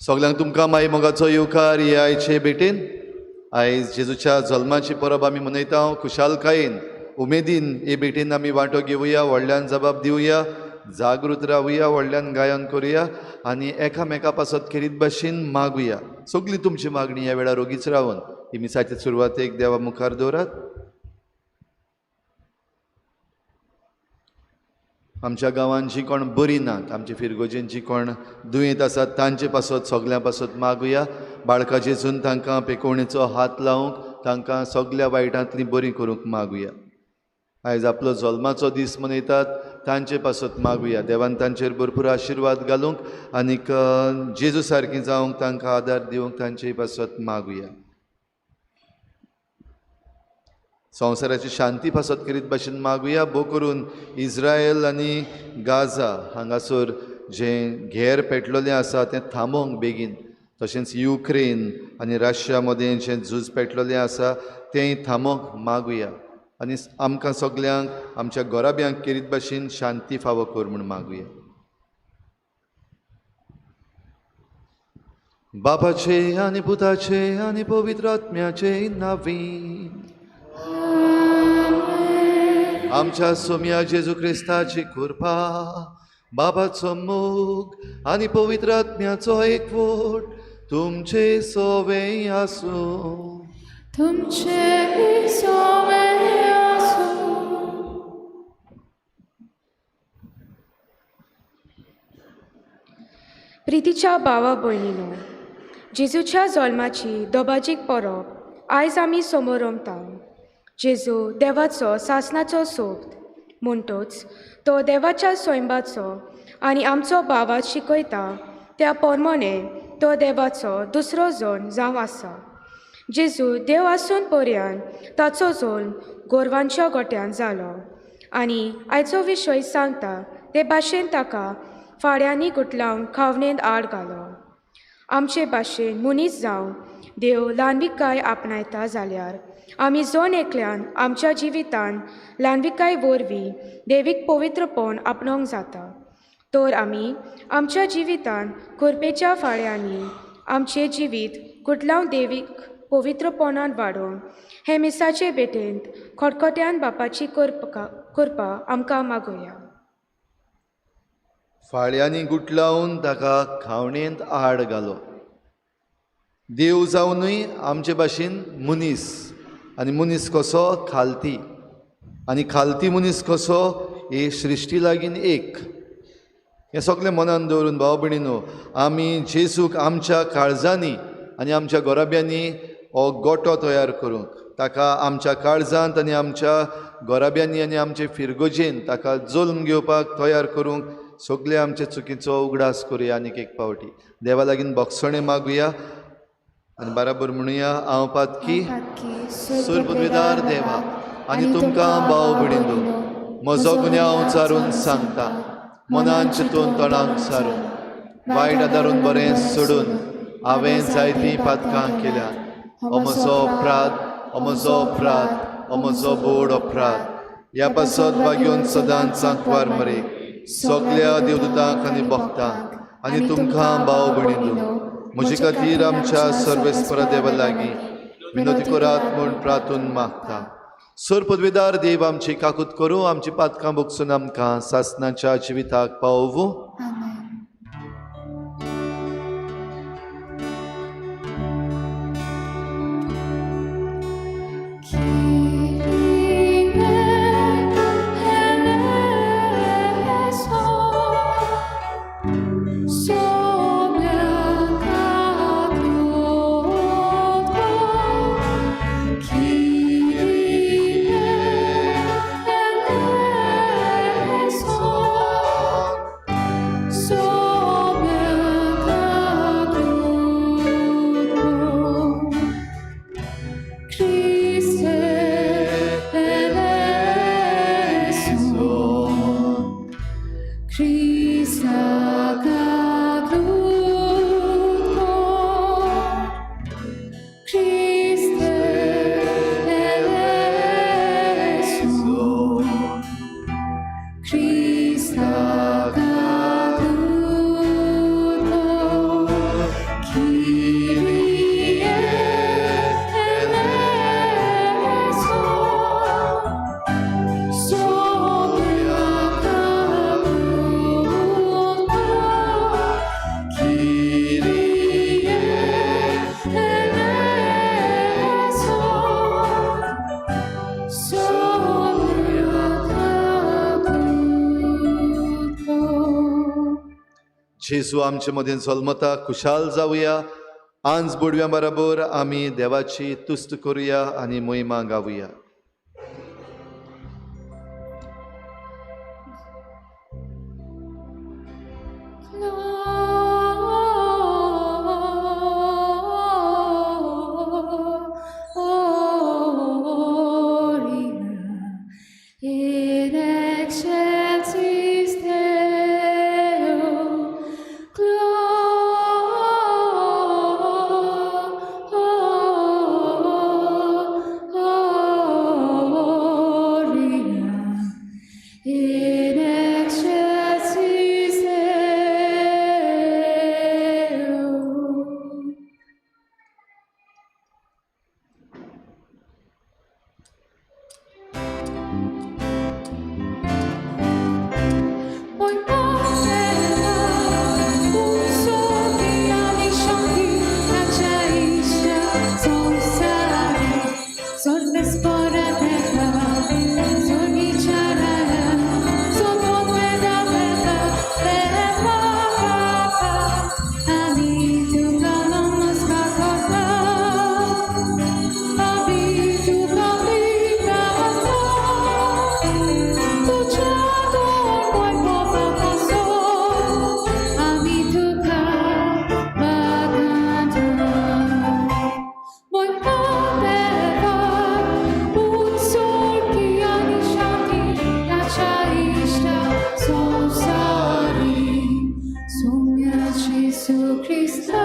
सगल्यांक तुमकां माई मोगाचो येवकार हे आयचे भेटेन. आयज जेजूच्या जल्माची परब आमी मनयता. खुशालकायेन उमेदीन हे भेटेन आमी वांटो घेवया, व्हडल्यान जबाब दिवया, जागृत रावया, व्हडल्यान गायन करुया आनी एकामेका पासत खेरीत भाशेन मागुया. सगळी तुमची मागणी ह्या वेळार रोगीच रावन ही मिसाचे सुरवातेक देवा मुखार दवरात. आमच्या गांवांत जी कोण बरी नात, आमचे फिरगोजेन जी कोण दुयेंत आसात तांचे पासत सगल्यां पासत मागुया. बाळका जेजून तांकां पेकोवणेचो हात लावंक, तांकां सगल्या वायटांतली बरी करूंक मागुया. आयज आपलो जल्माचो दीस मनयतात तांचे पासत मागुया. देवान तांचेर भरपूर आशिर्वाद घालूंक आनीक जेजू सारकी जावंक तांकां आदार दिवंक तांचे पासत मागुया. संवसाराची शांती पासत करीत भाशेन मागुया. भोव करून इस्रायल आनी गाझा हांगासर जें घेर पेटलेलें आसा तें थांबोवंक बेगीन, तशेंच युक्रेन आनी रशिया मदें जें झूज पेटलेलें आसा तेंय थांबोवंक मागुया. आनी आमकां सगल्यांक आमच्या घराब्यांक केरीत भाशेन शांती फावो कर म्हूण मागुया. बापाचे आनी पुताचे आनी पवित्र आत्म्याचे नांवी आमच्या सोम्या जेजू क्रिस्ताची कृपा, बाबाचो मोग आनी पवित्र आत्म्याचो एकवट तुमचे सोवे आसूं. तुमचे सोवे आसूं. प्रितीच्या भावा भयणीनो, जेजूच्या जल्माची दबाजीक परब आयज आमी समोरमता. जेजू देवाचो सासणाचो सोबत म्हणटोच तो देवाच्या स्वयंबाचो आनी आमचो भावात शिकयता त्या परमणे तो देवाचो दुसरो जण जावं आसा. जेजू देव आसून पर्यान ताचो जल्म गोरवांच्या गोट्यान जालो आनी आयचो विशय सांगता ते भाशेन ताका फाड्यांनी गुटलावन खावणेंत आड घालो. आमचे भाशेन मनीस जावन देव ल्हानविकाय आपणायता जाल्यार आमी जण एकल्यान आमच्या जिवितान ल्हानविकाय वरवीं देवीक पवित्रपण आपणोवंक जाता. तर आमी आमच्या जिवितान करपेच्या फाळ्यांनी आमचें जिवीत गुटलावन देवीक पवित्रपणान वाडोवन हे मिसाचे भेटेंत खटखट्यान बापाची करपा आमकां मागुया. फाळ्यांनी गुटलावन ताका खावणेंत आड घालो. देव जावनूय आमचे भाशेन मनीस, आनी मनीस कसो खालती, आनी खालती मनीस कसो हे सृश्टी लागीं एक. हें सगळें मनान दवरून भाव भयणीनो, आमी जेजूक आमच्या काळजांनी आनी आमच्या घराब्यांनी हो गोटो तयार करूंक, ताका आमच्या काळजांत आनी आमच्या घराब्यांनी आनी आमचे फिरगोजेन ताका जल्म घेवपाक तयार करूंक सगळे आमचे चुकीचो उगडास करुया. आनीक एक पावटी देवा लागीं बक्षणें मागुया आनी बराबर म्हणुया, हांव पातकी सुरपदवीदार देवा आनी तुमकां भाव भयणींनो म्हजो गुन्यांव चारून सांगता, मनान चिंतून तोंडाक सारून वायट आदारून बरें सोडून हांवें जायतीं पातकां केल्यात. हो म्हजो अपराध, हो म्हजो अपराध, हो म्हजो बोड अपराध. ह्या पासत भाग्योन सदांच सांकवार मरे सगल्या देवदूतांक आनी भक्तांक आनी तुमकां भाव भयणींनो म्हजे खातीर आमच्या सर्वेस्परा देवा लागीं विनोती करात म्हूण प्रार्थून मागता. सर पदवेदार देव आमची काकूत करूं, आमची पातकां भोगसून आमकां सासणाच्या जिविताक पावोवूं. जेजू आमचे मदें जल्मता, खुशाल जावया. आंज बोडव्या बराबर आमी देवाची तुस्त करुया आनी मोहिमा गावया. In excelsis Deo, gloria, in excelsis Deo. Moi portera un shanti achaisha samsare sorvespora deva sorvicharaya sorvopeda veda deva papa ami tuka namaskar karta ami tuka vikrata Jesu Christa,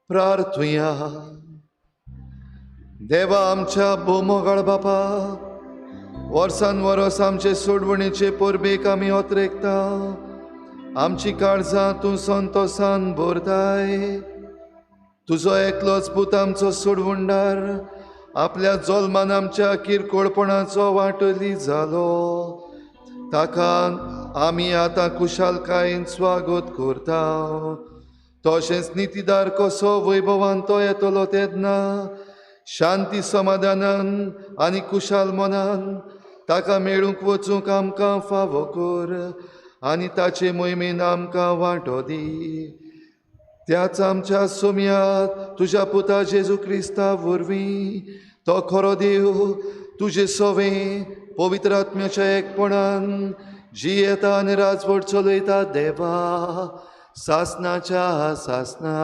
प्रार्थुया. देवा आमच्या भोमोगाळ बापा, वर्सान वरस आमचे सोडवणीचे परबेक आमी ओतरेकता. आमची काळजां तूं संतोसान भरताय. तुजो एकलोच पूत आमचो सोडवणदार आपल्या जल्मान आमच्या किरकोळपणाचो वांटली जालो. ताका आमी आतां खुशालकायेन स्वागत करता. तशेंच नितीदार कसो वैभवान तो येतलो तेन्ना शांती समाधानान आनी कुशाल मनान ताका मेळूंक वचूंक आमकां फावो कर आनी ताचे मोहिमेन आमकां वांटो दी. त्याच आमच्या सोम्यात तुज्या पुता जेजू क्रिस्ता वरवीं तो खरो देव तुजे सवें पवित्र आत्म्याच्या एकपणान जियेता आनी राजवट चलयता देवा सासनाच्या सासना.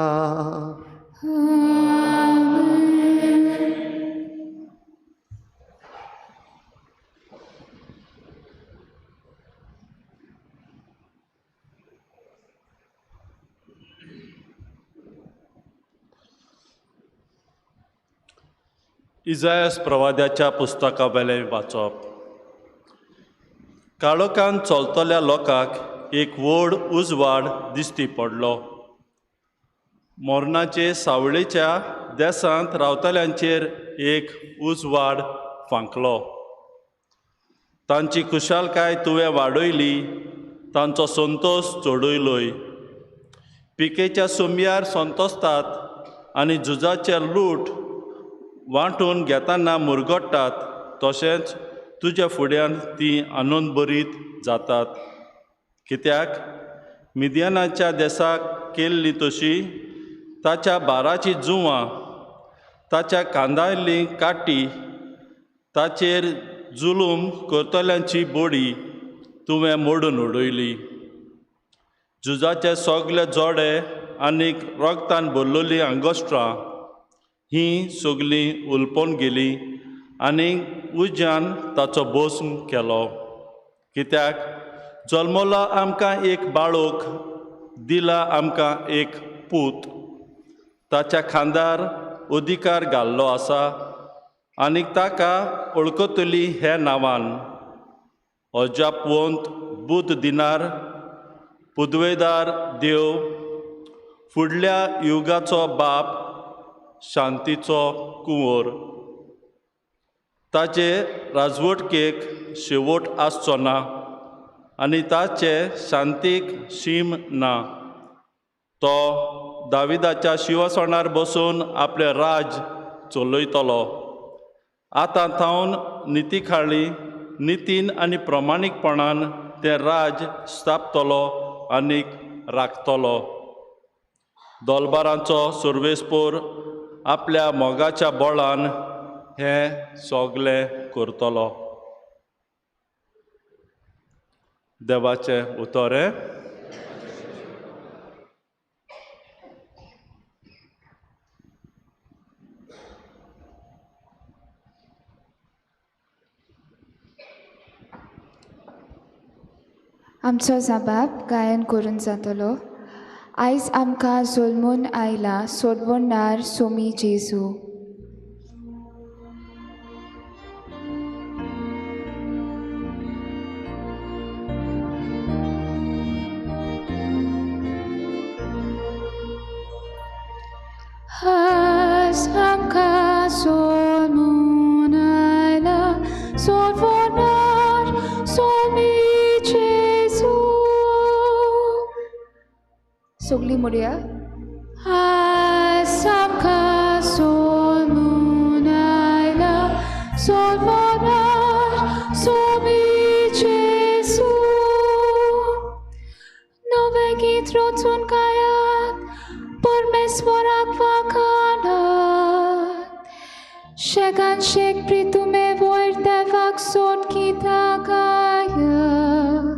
इजायस प्रवाद्याच्या पुस्तका वेलें वाचप. काळोखान चलतल्या लोकांक एक व्हड उजवाड दिश्टी पडलो. मरणाचे सावळेच्या देसांत रावतल्यांचेर एक उजवाड फांकलो. तांची खुशालकाय तुवें वाडयली, तांचो संतोश चडयलोय. पिकेच्या सुमयार संतोसतात आनी झुजाचे लूट वांटून घेतना मुरगट्टात, तशेंच तुज्या फुड्यान तीं आनंद भरीत जातात. कित्याक मिदियानाच्या देसाक केल्ली तशी ताच्या बाराची जुंवां, ताच्या कांदायल्ली काटी, ताचेर जुलूम करतल्यांची बोडी तुवें मोडून उडयली. झुजाचे सगळे जोडे आनीक रगतान भरलेलीं आंगोस्ट्रां हीं सगळीं उलपोवन गेलीं आनी उज्यान ताचो भस्म केलो. कित्याक जल्मला आमकां एक बाळक, दिला आमकां एक पूत, ताच्या खांदार अधिकार घाल्लो आसा आनी ताका वळखतली हे नांवान अजापवंत, बूद दिनार, पुदवेदार देव, फुडल्या युगाचो बाप, शांतीचो कुंवर. ताचे राजवटकेक शेवट आसचो ना आनी ताचे शांतीक शीम ना. तो दाविदाच्या शिवसणार बसून आपलें राज चलयतलो. आतां थावन नितीखाळी नितीन आनी प्रमाणीकपणान तें राज स्थापतलो आनी राखतलो. दोलबारांचो सर्वेस्पोर आपल्या मोगाच्या बळान हें सगलें करतलो. देवाचें उतर हें. आमचो जबाब गायन करून जातलो. आयज आमकां जल्मून आयला सोडवणार सोमी जेजू. आज आमकां जल्मून आयला सोडवणार सोमी जेजू. सगळीं म्हणया. आज आमकां जल्मून आयला सोडवणार सोमी जेजू. नवें गीत रचून गायात परमेश्वराक वाखाणात. शेगान शेक प्रितुमे वयर देवाक सोड गितां गायात.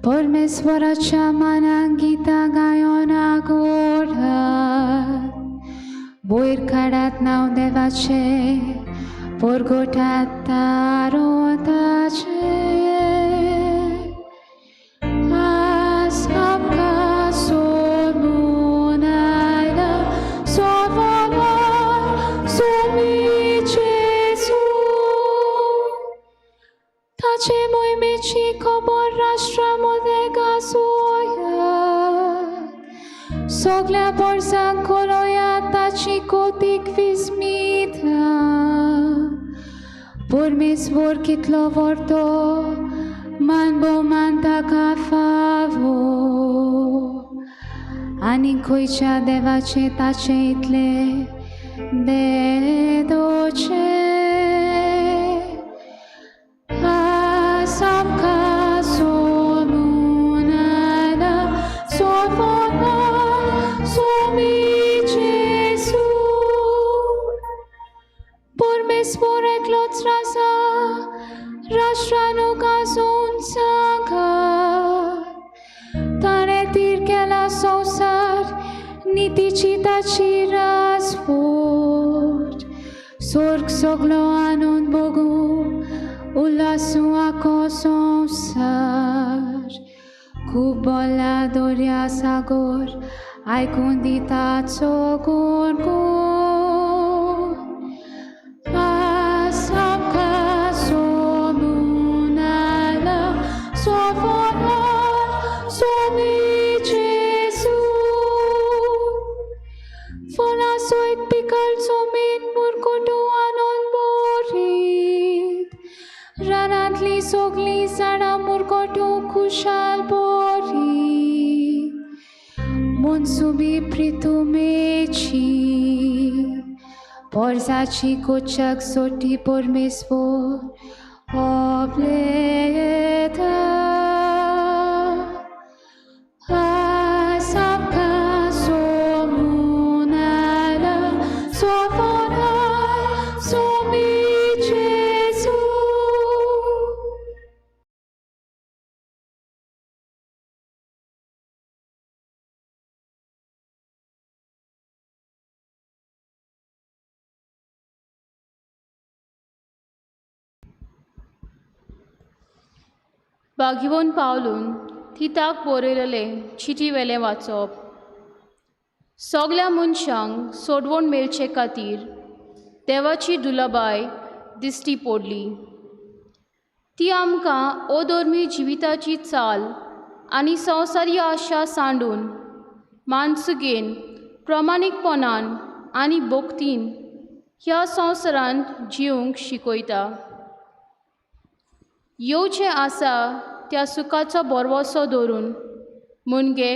परमेश्वराच्या मानान गितां गायोन आगोडात. वयर काडात नांव देवाचें, परगोटात तारोताचें. आज आमकां जल्मून आयला सोडवणार सोमी जेजू. ताचे मोहिमेची खबर राष्ट्रा मदें गाजोया. सगल्या वर्सांक करोया ताची कोतीक विस्मिता. परमेश्वर कितलो व्हडलो, मान भोवमान ताका फावो. आनी खंयच्या देवाचें ताचें इतलें बेदोचें. आज आमकां जल्मून आयला सोडवणार सोमी जेजू. परमेश्वर एकलोच राजा, राष्ट्रांनो गाजोवन सांगात. ताणें तीर केला संवसार, नितीची ताची राजवट. स्वर्ग सगलो आनंद भोगूं, उल्हासूं आखो संवसार. खूब बोला दर्या सागर, आयकून दिताचो गुणगुण. आज आमकां जल्मून आयला सोडवणार सोमी जेजू. फळां सयत पिकल जमीन मुरकुटो आनंद भरीत. रानांतलीं सगलीं झाडां मुरगटो खुशाल भरीत. मनसुबी प्रितुमेची पोरसाची कोचक सोटी परमेश्वर आपलेता. बागिवन पावलून तिताक बरयलेले चिटी वेलें वाचप. सगल्या मनशांक सोडवण मेळचे खातीर देवाची दुलबाय दिश्टी पडली. ती आमकां अधर्मी जिविताची चाल आनी संवसारी आशा सांडून मानसुगेन प्रमाणीकपणान आनी भक्तीन ह्या संवसारांत जिवंक शिकयता. येवचें आसा त्या सुखाचो भरवसो धरून मुणगे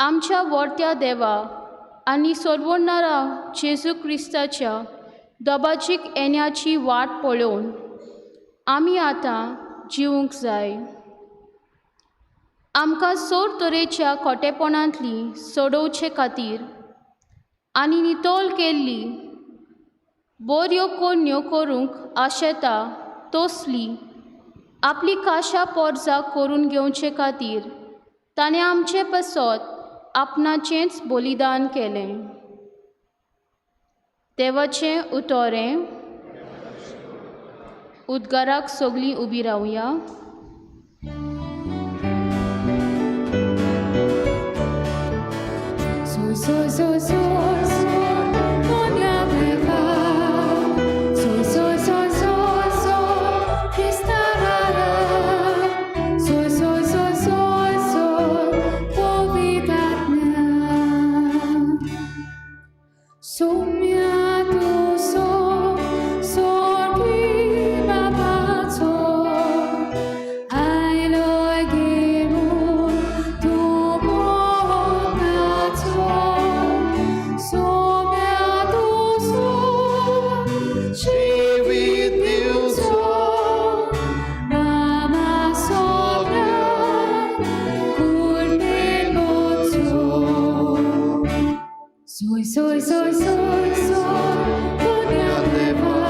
आमच्या वर्त्या देवा आनी सोडवणारा जेजू क्रिस्ताच्या दबाजीक येण्याची वाट पळोवन आमी आतां जिवंक जाय. आमकां सोड तरेच्या खोटेपणांतली सोडोवचे खातीर आनी नितळ केल्ली बऱ्यो कोन्यो करूंक आशेता तसली आपली काशा पोरजा करून घेवचे खातीर ताणें आमचे पासत आपणाचेंच बलिदान केलें. देवाचें उतोरें. उद्गाराक सगळीं उबी रावया. So so so so so doña Beba. So so so so so Krista rara. So so so so so Povidatna. Sumia tu so so prima pazo. Ai lo gemu tu monazo. Sumia tu so जिवीत दिवचो Mama sopra culpevozzo. Soy, soy, soy, soy, soy, doña Beba.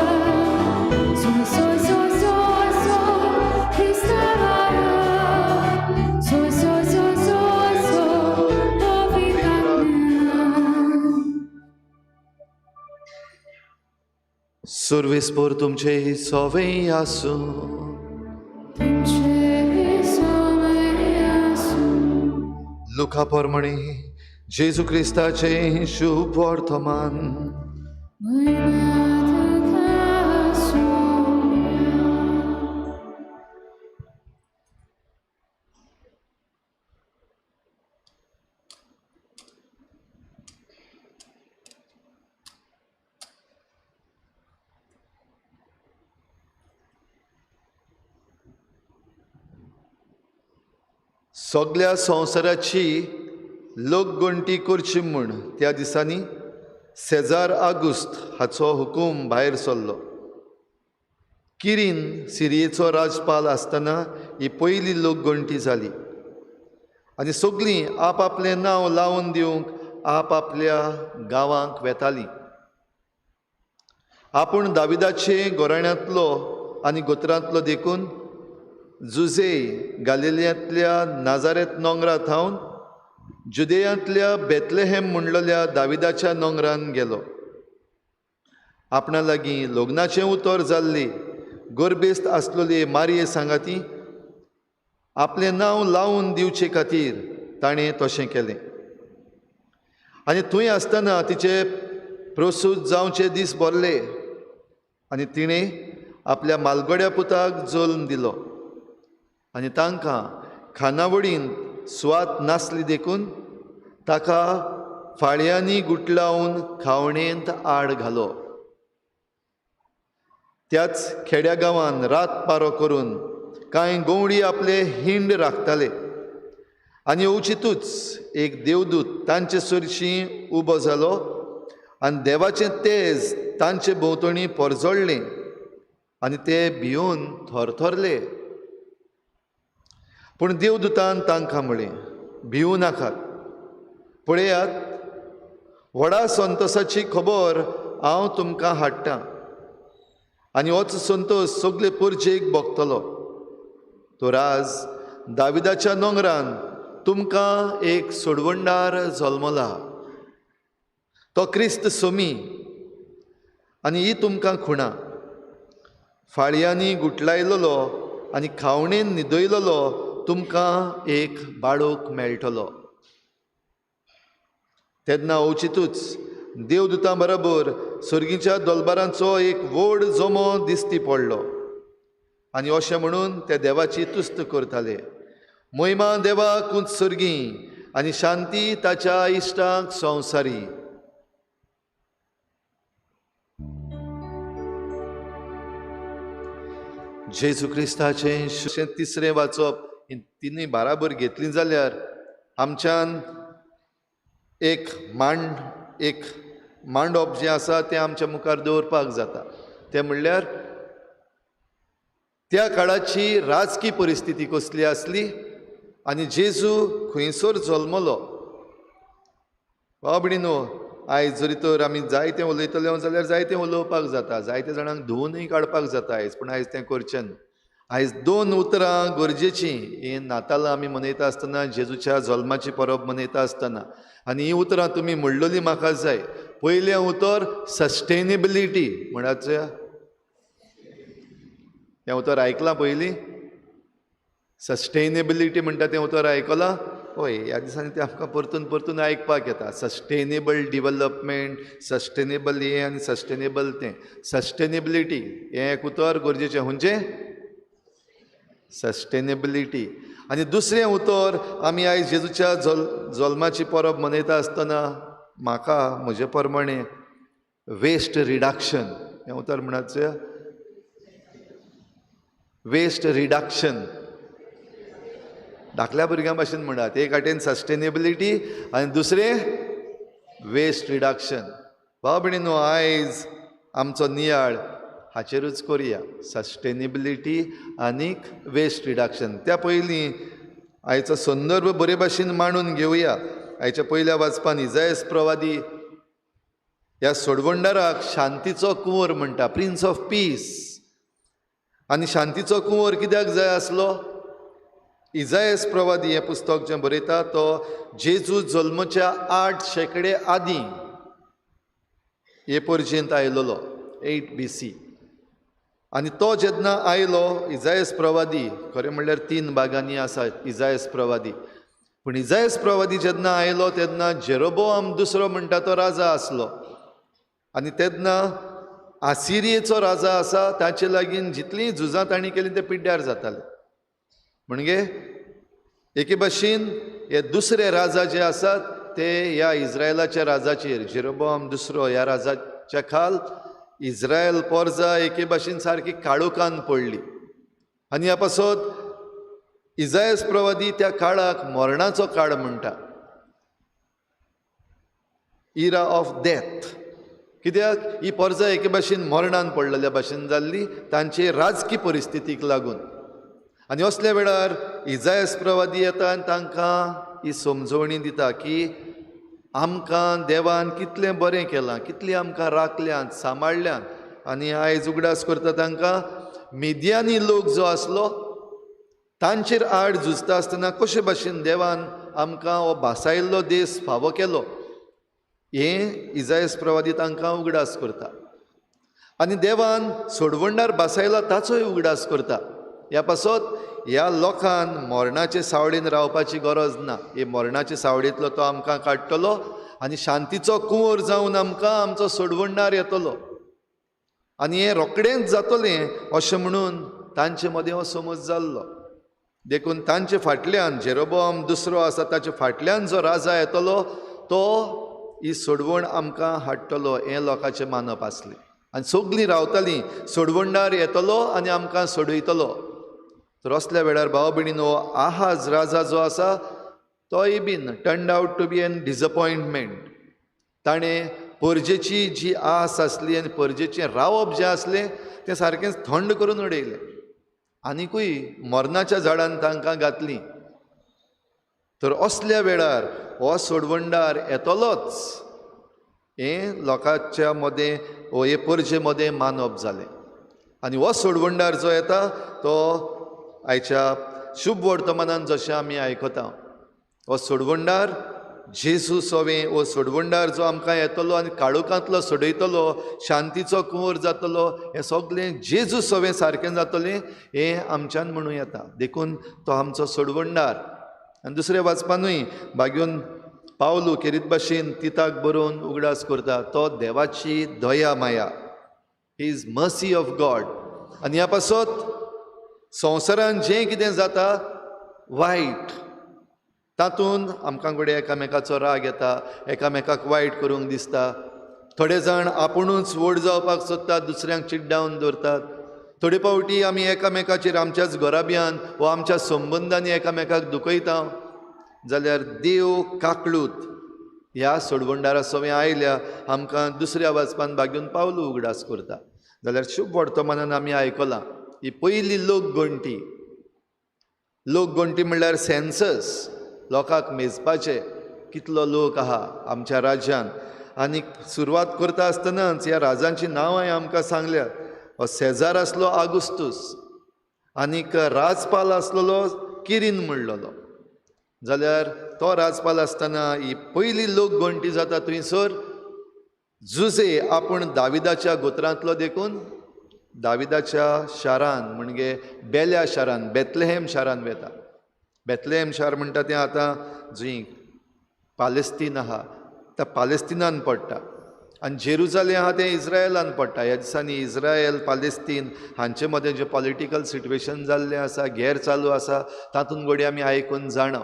Soy, soy, soy, soy, soy, Krista rara. Soy, soy, soy, soy, soy, Povidatna. सुर्वेस्पोर तुमचे सोवे आसूं. तुमचे सोवे आसूं. लुका प्रमाणे जेजू क्रिस्ताचे शुभ वर्तमान. महिमा तुका सोम्या. सगल्या संवसाराची लोकगणती करची म्हूण त्या दिसांनी सेजार आगुस्त हाचो हुकूम भायर सरलो. किरीन सिरियेचो राजपाल आसतना ही पयली लोकगणती जाली आनी सगळीं आपआपलें नांव लावन दिवंक आपआपल्या गांवांक वेतालीं. आपूण दाविदाचे गोराण्यांतलो आनी गोत्रांतलो देखून जुजे गालिलियांतल्या नाजारेत नोंगरा थावन जुदेयांतल्या बेतलेहेम म्हणलेल्या दाविदाच्या नोंगरान गेलो. आपणा लागीं लग्नाचें उतर जाल्ली गोरबेस्त आसलेली मारये सांगाती आपलें नांव लावन दिवचे खातीर ताणें तशें केलें. आनी थंय आसतना तिचे प्रसूत जावचे दीस भरले आनी तिणें आपल्या मालगड्या पुताक जल्म दिलो. आनी तांकां खानावळींत सुवात नासली देखून ताका फाळयांनी गुटलावन खावणेंत आड घालो. त्याच खेड्या गांवान रात पारो करून कांय गवळी आपले हिंड राखताले आनी अवचितूच एक देवदूत तांचे सरशीं उबो जालो आनी देवाचें तेज तांचे भोंवतणी परजळ्ळें आनी ते भिवन थरथरले. पूण देवदूतान तांकां म्हळें, भिवू नाकात, पळयात व्हडा संतोसाची खबर हांव तुमकां हाडटां आनी होच संतोस सगळे परजेक भोगतलो. तर आज दाविदाच्या नोंगरान तुमकां एक सोडवणदार जल्मला, तो क्रिस्त सोमी. आनी ही तुमकां खुणा, फाळयांनी गुटलायलेलो आनी खावणेन न्हिदयलेलो तुमकां एक बाळूक मेळटलो. तेन्ना अवचितूच देवदूतां बरोबर सर्गीच्या दोलबारांचो एक व्हड जमो दिश्टी पडलो आनी अशें म्हणून ते देवाची तुस्त करताले, महिमा देवाक उंच सर्गी आनी शांती ताच्या इश्टांक संवसारी. जेजू क्रिस्ताचें तिसरें वाचप तिनूय बाराबर घेतली जाल्यार आमच्यान एक मांडप जें आसा तें आमच्या मुखार दवरपाक जाता. तें म्हणल्यार त्या काळाची राजकी परिस्थिती कसली आसली आनी जेजू खंयसर जल्मलो. बाबडीनो, आयज जरी तर आमी जायतें उलयतले जाल्यार जायतें उलोवपाक जाता, जायते जाणांक धुवूनय काडपाक जाता आयज, पूण आयज तें करचें न्हू. आयज दोन उतरां गरजेचीं हीं नातालां आमी मनयता आसतना, जेजूच्या जल्माची परब मनयता आसतना, आनी हीं उतरां तुमी म्हणलेलीं म्हाका जाय. पयलें उतर सस्टेनेबिलिटी म्हणाचें, तें उतर आयकलां पयलीं? सस्टेनेबिलिटी म्हणटा तें उतर आयकलां? हय, ह्या दिसांनी तें आमकां परतून परतून आयकपाक येता. सस्टेनेबल डिवलपमेंट, सस्टेनेबल हें आनी सस्टेनेबल तें. सस्टेनेबिलिटी हें एक उतर गरजेचें. खंयचें? सस्टेनेबिलिटी. आनी दुसरें उतर आमी आयज जेजूच्या जल्माची परब मनयता आसतना म्हाका म्हजे प्रमाणे वेस्ट रिडक्शन हें उतर म्हणाचें. वेस्ट रिडक्शन धाकल्या भुरग्यां भाशेन म्हणात, एक वाटेन सस्टेनेबिलिटी आनी दुसरें वेस्ट रिडक्शन. भाव भयणीनो, आयज आमचो नियाळ हाचेरूच करुया, सस्टेनेबिलिटी आनीक वेस्ट रिडक्शन. त्या पयलीं आयचो संदर्भ बरे भाशेन मांडून घेवया. आयच्या पयल्या वाचपान इजायस प्रवादी ह्या सोडवणदाराक शांतीचो कुंवर म्हणटा, प्रिन्स ऑफ पीस. आनी शांतीचो कुंवर कित्याक जाय आसलो? इजायस प्रवादी हें पुस्तक जें बरयता तो जेजू जल्मच्या 8 शेंकडे आदीं हे परजेंत आयलेलो, 8 BC. आनी तो जेन्ना आयलो इजायस प्रवादी, खरें म्हणल्यार 3 भागांनी आसा इजायस प्रवादी, पूण इजायस प्रवादी जेन्ना आयलो तेन्ना जेरोबोआम दुसरो म्हणटा तो राजा आसलो आनी तेन्ना आसिरियेचो राजा आसा ताचे लागीं जितलीं झुजां तांणी केलीं ते पिड्ड्यार जाताले. म्हणजे एके भाशेन हे दुसरे राजा जे आसात ते ह्या इस्रायलाच्या राजाचेर, जेरोबोआम दुसरो ह्या राजाच्या खाल इस्रायल पोरजा एके भाशेन सारकी काळोखान पडली. आनी ह्या पासत इजायस प्रवादी त्या काळाक मरणाचो काळ म्हणटा, इरा ऑफ डेथ. कित्याक ही पोरजा एके भाशेन मरणान पडलेल्या भाशेन जाल्ली तांचे राजकी परिस्थितीक लागून. आनी असल्या वेळार इजायस प्रवादी येता आनी तांकां ही समजवणी दिता की आमकां देवान कितलें बरें केलां, कितलें आमकां राखल्यात, सांबाळ्ळ्यात. आनी आयज उगडास करता तांकां मिदियानी लोक जो आसलो तांचेर आड झुजता आसतना कशे भाशेन देवान आमकां हो भासायल्लो देश फावो केलो हें इजायस प्रवादी तांकां उगडास करता. आनी देवान सोडवणदार भासायला ताचोय उगडास करता. ह्या पासत ह्या लोकान मरणाचे सावळेन रावपाची गरज ना, हे मरणाचे सावळेंतलो तो आमकां काडटलो आनी शांतीचो कुंवर जावन आमकां आमचो सोडवणदार येतलो आनी हें रोखडेंच जातलें अशें म्हणून तांचे मदें हो समज जाल्लो. देखून तांचे फाटल्यान जेरोबोआम दुसरो आसा ताचे फाटल्यान जो राजा येतलो तो ही सोडवण आमकां हाडटलो हें लोकांचें मानप आसलें. आनी सगळीं रावतालीं सोडवणदार येतलो आनी आमकां सोडयतलो. तर असल्या वेळार भाव भयणीनो, आहाज राजा जो आसा तोय बीन turned out to be an disappointment. ताणें परजेची जी आस आसली आनी परजेचें रावप जें आसलें तें सारकेंच थंड करून उडयलें आनिकूय मरणाच्या झाडान तांकां घातलीं. तर असल्या वेळार हो सोडवणदार येतलोच हें लोकांच्या मदें वो हे परजे मदें मानप जालें. आनी हो सोडवणदार जो येता तो आयच्या शुभ वर्तमानान जशें आमी आयकता, हो सोडवणदार जेजू सोवें वो सोडवणदार जो आमकां येतलो आनी काळोखांतलो सोडयतलो, शांतीचो कुंवर जातलो, हें सगळें जेजू सोवें सारकें जातलें हें आमच्यान म्हणूं येता. देखून तो आमचो सोडवणदार. आनी दुसरें वाचपानूय बागयोन पावलू खेरीत भाशेन तिताक बरोवन उगडास करता, तो देवाची दया माया, he is mercy of God. आनी ह्या पासत संवसारान जें कितें जाता वायट, तातूंत आमकां घडये एकामेकाचो राग येता, एकामेकाक वायट करूंक दिसता. थोडे जाण आपुणूच व्हड जावपाक सोदतात, दुसऱ्यांक चिड्डावन दवरतात. थोडे फावटी आमी एकामेकाचेर आमच्याच घराब्यान वा आमच्या संबंदांनी एकामेकाक दुखयता. जाल्यार देव काकळूत ह्या सोडवणदारा सवें आयल्या आमकां दुसऱ्या वाचपान बागेवन पावलू उगडास करता. जाल्यार शुभ वर्तमानान आमी आयकलां ही पयली लोकगणती. लोकगणती म्हणल्यार सेन्सस, लोकांक मेजपाचें कितलो लोक आहा आमच्या राज्यान. आनी सुरवात करता आसतनाच ह्या राजांचीं नांवां आमकां सांगल्यात. हो सेजार आसलो आगुस्तूस, आनीक राजपाल आसलेलो किरीन म्हणलेलो. जाल्यार तो राजपाल आसतना ही पयली लोकगणती जाता थंयसर जुजे आपूण दाविदाच्या गोत्रांतलो देखून दाविदाच्या शारान म्हणजे बेल्या शारान, बेतलेहेम शारान वेता. बेतलेहेम शार म्हणटा तें आतां जंय पालेस्तीन आहा त्या पालेस्तिनान पडटा, आनी जेरुजालेम आहा तें इस्रायलान पडटा. ह्या दिसांनी इस्रायल पालेस्तीन हांचे मदें जें पॉलिटिकल सिट्युएशन जाल्लें आसा, गेर चालू आसा, तातूंत घडये आमी आयकून जाणा.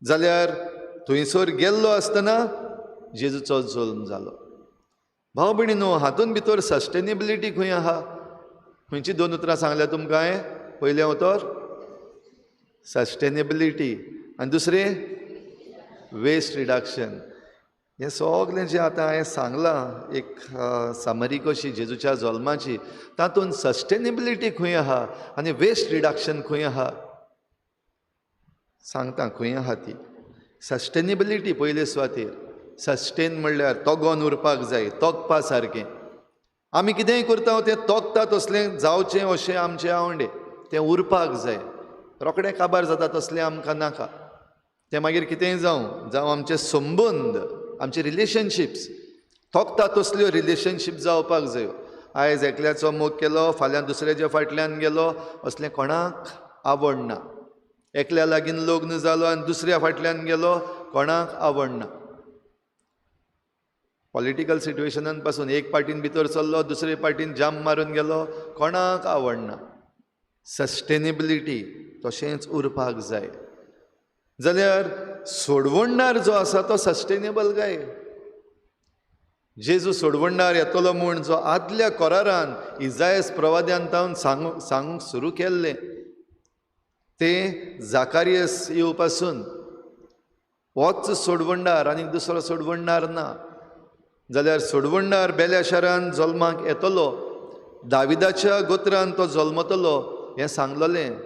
जाल्यार थंयसर गेल्लो आसतना जेजूचो जल्म जालो. भाव भयणीनो, हातूंत भितर सस्टेनेबिलिटी खंय आहा? खंयची दोन उतरां सांगल्या तुमकां हांवें? पयलें उतर सस्टेनेबिलिटी आनी दुसरें वेस्ट रिडक्शन. हें सगळें जें आतां हांवें सांगलां एक समरी कशी जेजूच्या जल्माची, तातूंत सस्टेनेबिलिटी खंय आहा आनी वेस्ट रिडक्शन खंय आहा सांगता खंय आहा ती. सस्टेनेबिलिटी पयले सुवातेर. सस्टेन म्हणल्यार तोगोन उरपाक जाय, तोगपा सारकें. आमी कितेंय करता तें तोगता तसलें जावचें अशें आमचें आवंडे, तें उरपाक जाय. रोखडें काबार जाता तसलें आमकां नाका. तें मागीर कितेंय जावं, जावं आमचे संबंद, आमचे रिलेशनशिप्स तोगता तसल्यो रिलेशनशीप जावपाक जायो. आयज एकल्याचो मोग केलो, फाल्यां दुसऱ्याच्या फाटल्यान गेलो, असलें कोणाक आवडना. एकल्या लागीं लग्न जालो आनी दुसऱ्या फाटल्यान गेलो, कोणाक आवडना. पॉलिटिकल सिट्युएशनान पासून एक पार्टीन भितर सरलो, दुसरे पार्टीन जाम मारून गेलो, कोणाक आवडना. सस्टेनेबिलिटी तशेंच उरपाक जाय. जाल्यार सोडवणदार जो आसा तो सस्टेनेबल काय? जेजू सोडवणदार येतलो म्हूण जो आदल्या करारान इजायस प्रवाद्यान तावन सांगूंक सुरू केल्लें तें जाकारियस येवपासून होच सोडवणदार आनीक दुसरो सोडवणदार ना. जाल्यार सोडवणदार बेल्या शारान जल्माक येतलो, दाविदाच्या गोत्रान तो जल्मतलो हें सांगलेलें.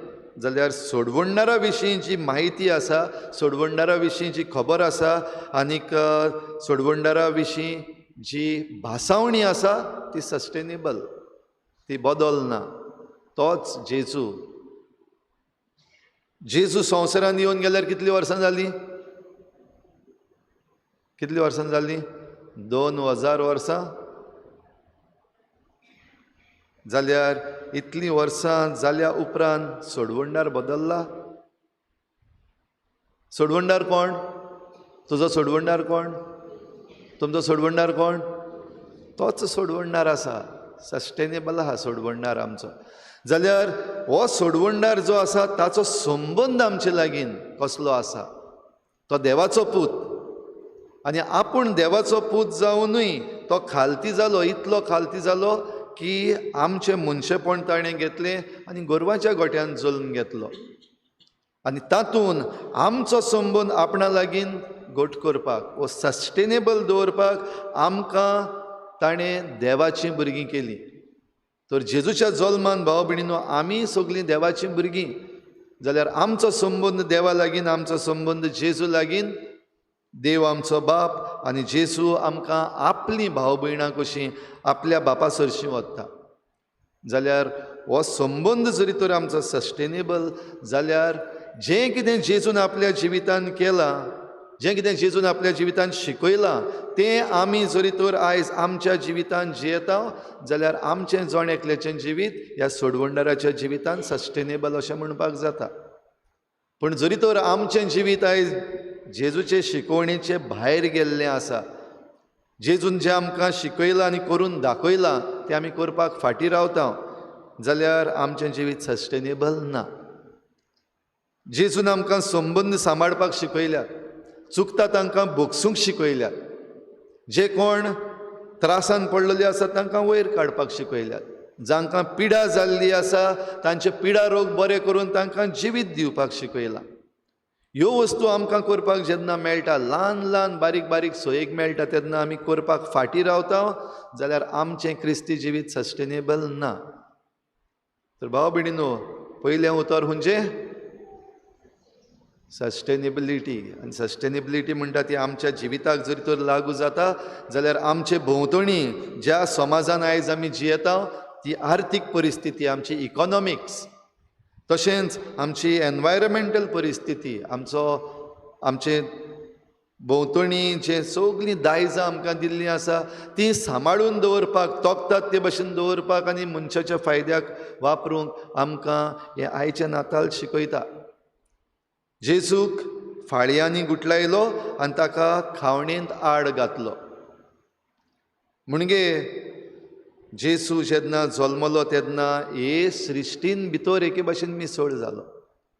जाल्यार सोडवणदारा विशीं जी म्हायती आसा, सोडवणदारा विशीं जी खबर आसा आनीक सोडवणदारा विशीं जी भासावणी आसा ती सस्टेनेबल, ती बदलना. तोच जेजू. जेजू संवसारान येवन गेल्यार कितलीं वर्सां जालीं? कितलीं वर्सां जालीं? 2000 वर्सां. जाल्यार इतलीं वर्सां जाल्या उपरांत सोडवणदार बदल्ला? सोडवणदार कोण? तुजो सोडवणदार कोण? तुमचो सोडवणदार कोण? तोच सोडवणदार आसा. सस्टेनेबल आहा सोडवणदार आमचो. जाल्यार हो सोडवणदार जो आसा ताचो संबंद आमचे लागीं कसलो आसा? तो देवाचो पूत, आनी आपूण देवाचो पूत जावनूय तो खालती जालो, इतलो खालती जालो की आमचें मनशेपण ताणें घेतलें आनी गोरवाच्या गोट्यान जल्म घेतलो. आनी तातूंत आमचो संबंद आपणा लागीं घट करपाक वो सस्टेनेबल दवरपाक आमकां ताणें देवाचीं भुरगीं केलीं. तर जेजूच्या जल्मान भाव भयणीनो आमी सगळीं देवाचीं भुरगीं. जाल्यार आमचो संबंद देवा लागीं, आमचो संबंद जेजू लागीं. देव आमचो बाप आनी जेजू आमकां आपलीं भाव भयणां कशीं आपल्या बापा सरशीं वता. जाल्यार हो संबंद जरी तर आमचो सस्टेनेबल जाल्यार जें कितें जेजून आपल्या जिवितान केलां जें कितें जेजून आपल्या जिवितान शिकयलां तें आमी जरी तर आयज आमच्या जिवितान जियेता जाल्यार आमचें जण एकल्याचें जिवीत ह्या सोडवणदाराच्या जिवितान सस्टेनेबल अशें म्हणपाक जाता. पूण जरी तर आमचें जिवीत आयज जेजूचे शिकवणेचे भायर गेल्लें आसा, जेजून जें आमकां शिकयलां आनी करून दाखयलां तें आमी करपाक फाटीं रावता जाल्यार आमचें जिवीत सस्टेनेबल ना. जेजून आमकां संबंद सांबाळपाक शिकयल्यात, चुकता तांकां भोगसूंक शिकयल्यात, जे कोण त्रासान पडलेले आसा तांकां वयर काडपाक शिकयल्यात, जांकां पिडा जाल्ली आसा तांचे पिडा रोग बरे करून तांकां जिवीत दिवपाक शिकयलां. ह्यो वस्तू आमकां करपाक जेन्ना मेळटा, ल्हान ल्हान बारीक बारीक सोयीक मेळटा तेन्ना आमी करपाक फाटीं रावता जाल्यार आमचें क्रिस्ती जिवीत सस्टेनेबल ना. तर भाव भयणीनो, पयलें उतर खंयचें? सस्टेनेबिलिटी. आनी सस्टेनेबिलिटी म्हणटा ती आमच्या जिविताक जरी तर लागू जाता जाल्यार आमचे भोंवतणी ज्या समाजान आयज आमी जियेता ती आर्थीक परिस्थिती, आमची इकॉनॉमिक्स, तशेंच आमची एनवायरमेंटल परिस्थिती, आमचो आमचे भोंवतणी जे सगळीं दायजां आमकां दिल्लीं आसा ती सांबाळून दवरपाक, तोखतात ते भशेन दवरपाक आनी मनशाच्या फायद्याक वापरूंक आमकां हें आयचें नाताल शिकयता. जेजूक फाळयांनी गुटलायलो आनी ताका खावणेंत आड घातलो. म्हणजे जेजू जेन्ना जल्मलो तेन्ना हे सृश्टीन भितर एके भशेन मिसळ जालो,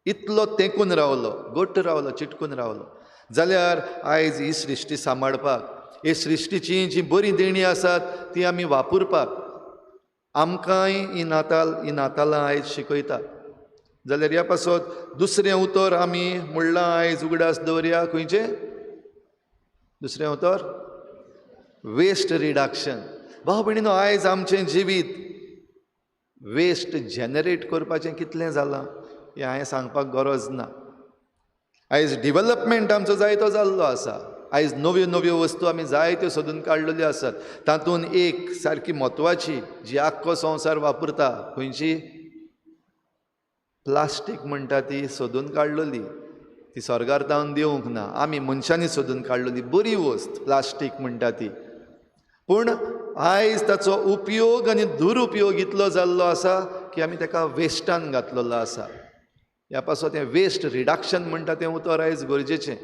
इतलो तेंकून रावलो, गोट्ट रावलो, चिटकून रावलो. जाल्यार आयज ही सृश्टी सांबाळपाक, हे सृश्टीची जी बरीं देणीं आसात ती आमी वापरपाक आमकांय ही नाताल, ही नातालां आयज शिकयता. जाल्यार ह्या पासत दुसरें उतर आमी म्हणलां आयज उगडास दवरया, खंयचें दुसरें उतर? Waste reduction. भाव भयणीनो, आयज आमचें जिवीत वेस्ट जनरेट करपाचें कितलें जालां हें हांवें सांगपाक गरज ना. आयज डिवलपमेंट आमचो जायतो जाल्लो आसा, आयज नव्यो नव्यो वस्तू आमी जायत्यो सोदून काडलेल्यो आसात. तातूंत एक सारकी म्हत्वाची जी आख्खो संवसार वापरता खंयची? प्लास्टीक म्हणटा ती सोदून काडलेली, ती स्वर्गार तावन दिवंक ना, आमी मनशांनी सोदून काडलेली बरी वस्त प्लास्टीक म्हणटा ती. पूण आयज ताचो उपयोग आनी दुरुपयोग इतलो जाल्लो आसा की आमी ताका वेस्टान घातलेलो आसा. ह्या पासत हें वेस्ट रिडक्शन म्हणटा तें उतर आयज गरजेचें.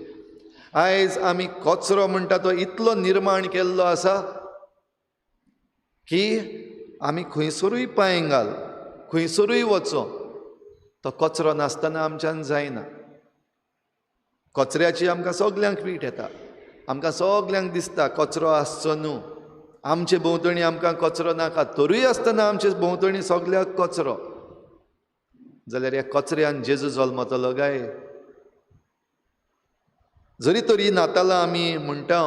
आयज आमी कचरो म्हणटा तो इतलो निर्माण केल्लो आसा की आमी खंयसरूय पांय घाल, खंयसरूय वचो, तो कचरो नासतना आमच्यान जायना. कचऱ्याची आमकां सगल्यांक वीट येता, आमकां सगल्यांक दिसता कचरो आसचो न्हू, आमचे भोंवतणी आमकां कचरो नाका, तरूय आसतना आमचे भोंवतणी सगल्याक कचरो. जाल्यार ह्या कचऱ्यान जेजू जल्मतलो काय? जरी तरी नातालां आमी म्हणटा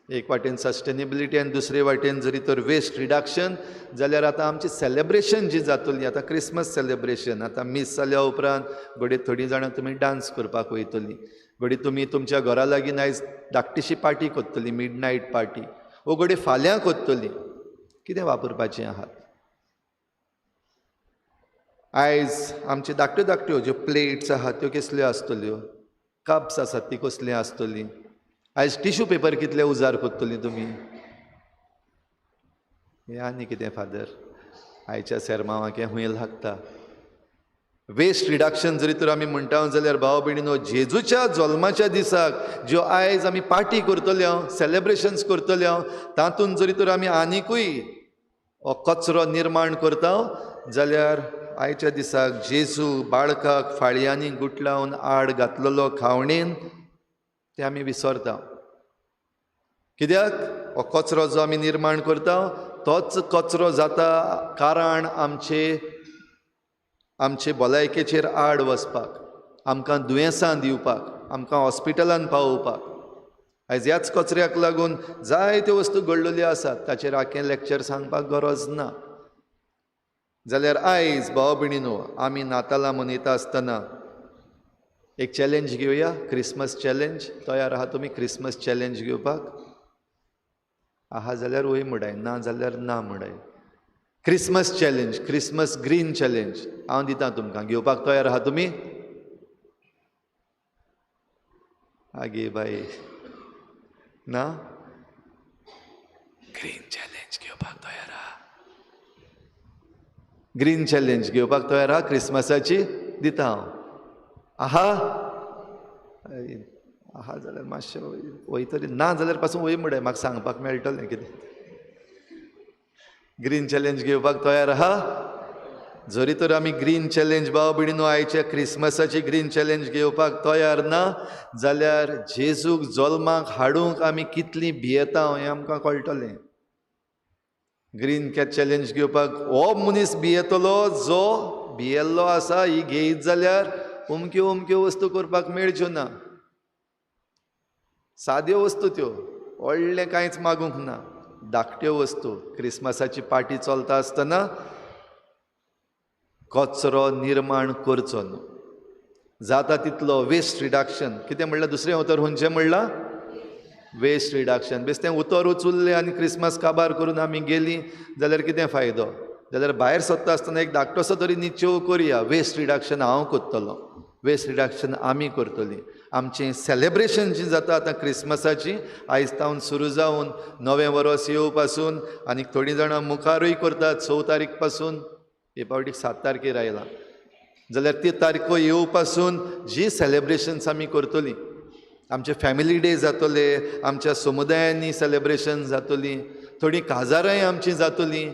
एक वाटेन सस्टेनेबिलिटी आनी दुसरे वाटेन जरी तर वेस्ट रिडक्शन, जाल्यार आतां आमची सेलेब्रेशन जी जातली, आतां क्रिसमस सेलेब्रेशन, आतां मीस जाल्या उपरांत घडये थोडीं जाणां तुमी डांस करपाक वयतलीं, घडये तुमी तुमच्या घरा लागीं आयज धाकटीशी पार्टी करतली, मिड नायट पार्टी, वो घडये फाल्यां करतली. कितें वापरपाचें आहात? आयज आमच्यो धाकट्यो धाकट्यो ज्यो प्लेट्स आहात त्यो कसल्यो आसतल्यो, कप्स आसात ती कसलीं आसतलीं, आयज टिश्यू पेपर कितले उजार करतलीं तुमी? हें आनी कितें फादर, आयच्या सेरमांवाक हें हुंय लागता. वेस्ट रिडक्शन जरी तर आमी म्हणटा जाल्यार भाव भयणीनो, जेजूच्या जल्माच्या दिसाक ज्यो आयज आमी पार्टी करतले, सेलेब्रेशन्स करतले, तातूंत जरी तर आमी आनिकूय हो कचरो निर्माण करता जाल्यार आयच्या दिसाक जेजू बाळकाक फाळयांनी गुटलावन आड घातलेलो खावणेन ते आमी विसरता. कित्याक? हो कचरो जो आमी निर्माण करता तोच कचरो जाता कारण आमचे आमचे भलायकेचेर आड वचपाक, आमकां दुयेंसां दिवपाक, आमकां हॉस्पिटलान पावोवपाक. आयज ह्याच कचऱ्याक लागून जायत्यो वस्तू घडलेल्यो आसात, ताचेर आखें लेक्चर सांगपाक गरज ना. जाल्यार आयज भाव भयणीनो, आमी नातालां मनयता आसतना एक चॅलेंज घेवया, क्रिसमस चॅलेंज. तयार आहा तुमी क्रिसमस चॅलेंज घेवपाक? आहा जाल्यार वय म्हणाय, ना जाल्यार ना म्हणाय. Christmas challenge, Christmas green challenge हांव दिता तुमकां, घेवपाक तयार आहा तुमी? आगे बाये ना? ग्रीन चॅलेंज घेवपाक तयार आहा? ग्रीन चॅलेंज घेवपाक तयार आहा क्रिसमसाची? दिता हांव. आहा आहा जाल्यार मातशें वयतली, ना जाल्यार पासून वय म्हणलें म्हाका सांगपाक मेळटलें कितें. ग्रीन चॅलेंज घेवपाक तयार आहा? जरी तर आमी ग्रीन चॅलेंज भाव भयणीनो आयच्या क्रिसमसाची ग्रीन चॅलेंज घेवपाक तयार ना जाल्यार जेजूक जल्माक हाडूंक आमी कितली भियेता हें आमकां कळटलें. ग्रीन चॅलेंज घेवपाक हो मनीस भियेतलो जो भियेल्लो आसा ही घेयत जाल्यार अमक्यो अमक्यो वस्तू करपाक मेळच्यो ना. साद्यो वस्तू त्यो, व्हडलें कांयच मागूंक ना, धाकट्यो वस्तू. क्रिसमसाची पार्टी चलता आसतना कचरो निर्माण करचो न्हू, जाता तितलो वेस्ट रिडक्शन. कितें म्हणल्यार दुसरें उतर खंयचें म्हणलां? Waste reduction. बेश्टें उतर उचुल्लें आनी क्रिसमस काबार करून आमी गेलीं जाल्यार कितें फायदो? जाल्यार भायर सरता आसतना एक धाकटोसो तरी निश्चेव करया, वेस्ट रिडक्शन हांव करतलो, वेस्ट रिडक्शन आमी करतली. आमचें सेलेब्रेशन जी जाता आतां क्रिसमसाची आयज तावन सुरू जावन नवें वर्स येवपासून, आनी थोडीं जाणां मुखारूय करतात 6 तारीख पासून, हे पावटीक 7 तारखेर आयला जाल्यार ती तारखो येवपासून जी सेलेब्रेशन्स आमी करतली, आमचे फॅमिली डे जातले, आमच्या समुदायांनी सेलेब्रेशन जातली, थोडीं काजारांय आमचीं जातलीं.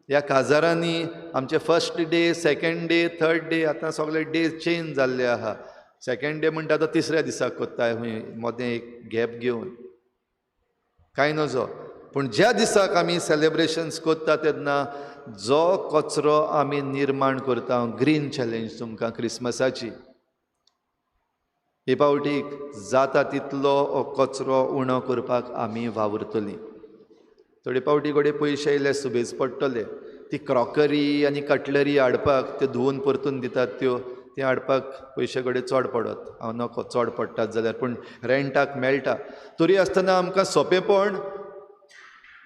ह्या काजारांनी आमचे first day, second day, third day, आतां सगळे डे चेंज जाल्ले आहा. सेकेंड डे म्हणटा तो तिसऱ्या दिसाक कोत्ताय, खंय मदें एक गॅप घेवन, कांय नजो. पूण ज्या दिसाक आमी सेलेब्रेशन्स करता तेन्ना जो कचरो आमी निर्माण करता, ग्रीन चॅलेंज तुमकां क्रिसमसाची हे पावटीक जाता तितलो हो कचरो उणो करपाक आमी वावुरतली. थोडे पावटी घडये पयशे आयल्यार सुबेज पडटले, ती क्रॉकरी आनी कटलरी हाडपाक, त्यो धुवून परतून दितात त्यो, ते हाडपाक पयशे घडये चड पडत, हांव नको चड पडटात जाल्यार, पूण रेंटाक मेळटा. तरी आसतना आमकां सोंपेपण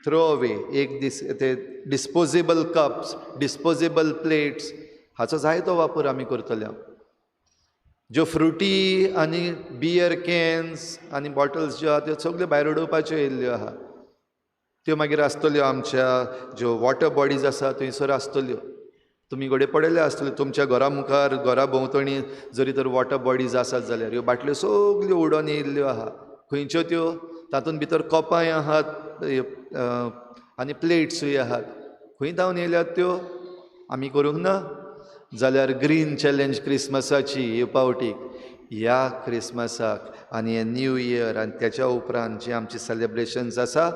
थ्रो अवे एक दीस ते डिस्पोजेबल कप्स, डिस्पोजेबल प्लेट्स हाचो जायतो वापर आमी करतले. ज्यो फ्रुटी आनी बियर कॅन्स आनी बॉटल्स ज्यो आहा त्यो सगल्यो भायर उडोवपाच्यो येयल्ल्यो आहा, त्यो मागीर आसतल्यो आमच्या ज्यो वॉटर बॉडीज आसा थंयसर आसतल्यो. तुमी घडये पळयल्यो आसतल्यो तुमच्या घरा मुखार, घरा भोंवतणी जरी तर वॉटर बॉडीज आसात जाल्यार ह्यो बाटल्यो सगल्यो उडोवन येयल्ल्यो आहा. खंयच्यो त्यो? तातूंत भितर कपांय आहात आनी प्लेट्सूय आहात. खंय धांवन येयल्यात त्यो? आमी करूंक ना जाल्यार ग्रीन चॅलेंज क्रिसमसाची हे पावटीक ह्या क्रिसमसाक आनी हे न्यू इयर आनी त्याच्या उपरांत जी आमची सेलेब्रेशन्स आसा,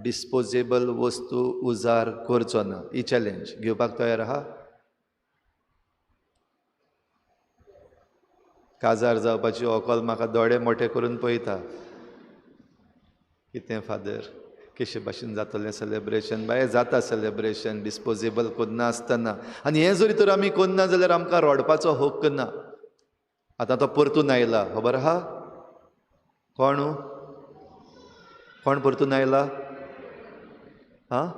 डिस्पोजेबल वस्तू उजार करचो ना. ही चॅलेंज घेवपाक तयार आहा? काजार जावपाची व्हंकल म्हाका दोळे मोठे करून पळयता, कितें फादर कशे भाशेन जातलें सेलेब्रेशन? बाये जाता सेलेब्रेशन डिस्पोजेबल करना आसतना. आनी हें जरी तर आमी करना जाल्यार आमकां रडपाचो हक्क ना. आतां तो परतून आयला, खबर आहा? कोण कोण परतून आयला? आं,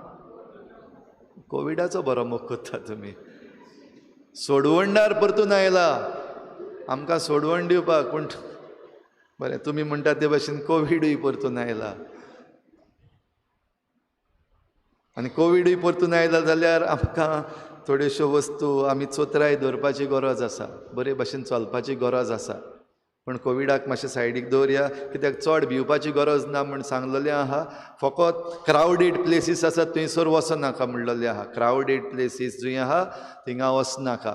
कोविडाचो बरो मोग करता तुमी. सोडवणदार परतून आयला आमकां सोडवण दिवपाक. पूण बरें, तुमी म्हणटा ते भाशेन कोविडूय परतून आयला. आनी कोविडूय परतून आयला जाल्यार आमकां थोड्योश्यो वस्तू आमी चोत्राय दवरपाची गरज आसा, बरे भाशेन चलपाची गरज आसा. पूण कोविडाक मातशें सायडीक दवरया, कित्याक चड भिवपाची गरज ना म्हूण सांगलेलें आहा. फकत क्रावडेड प्लेसीस आसात थंयसर वचनाका म्हणलेलें आहा. क्रावडेड प्लेसीस जंय आहा थिंगा वचनाका.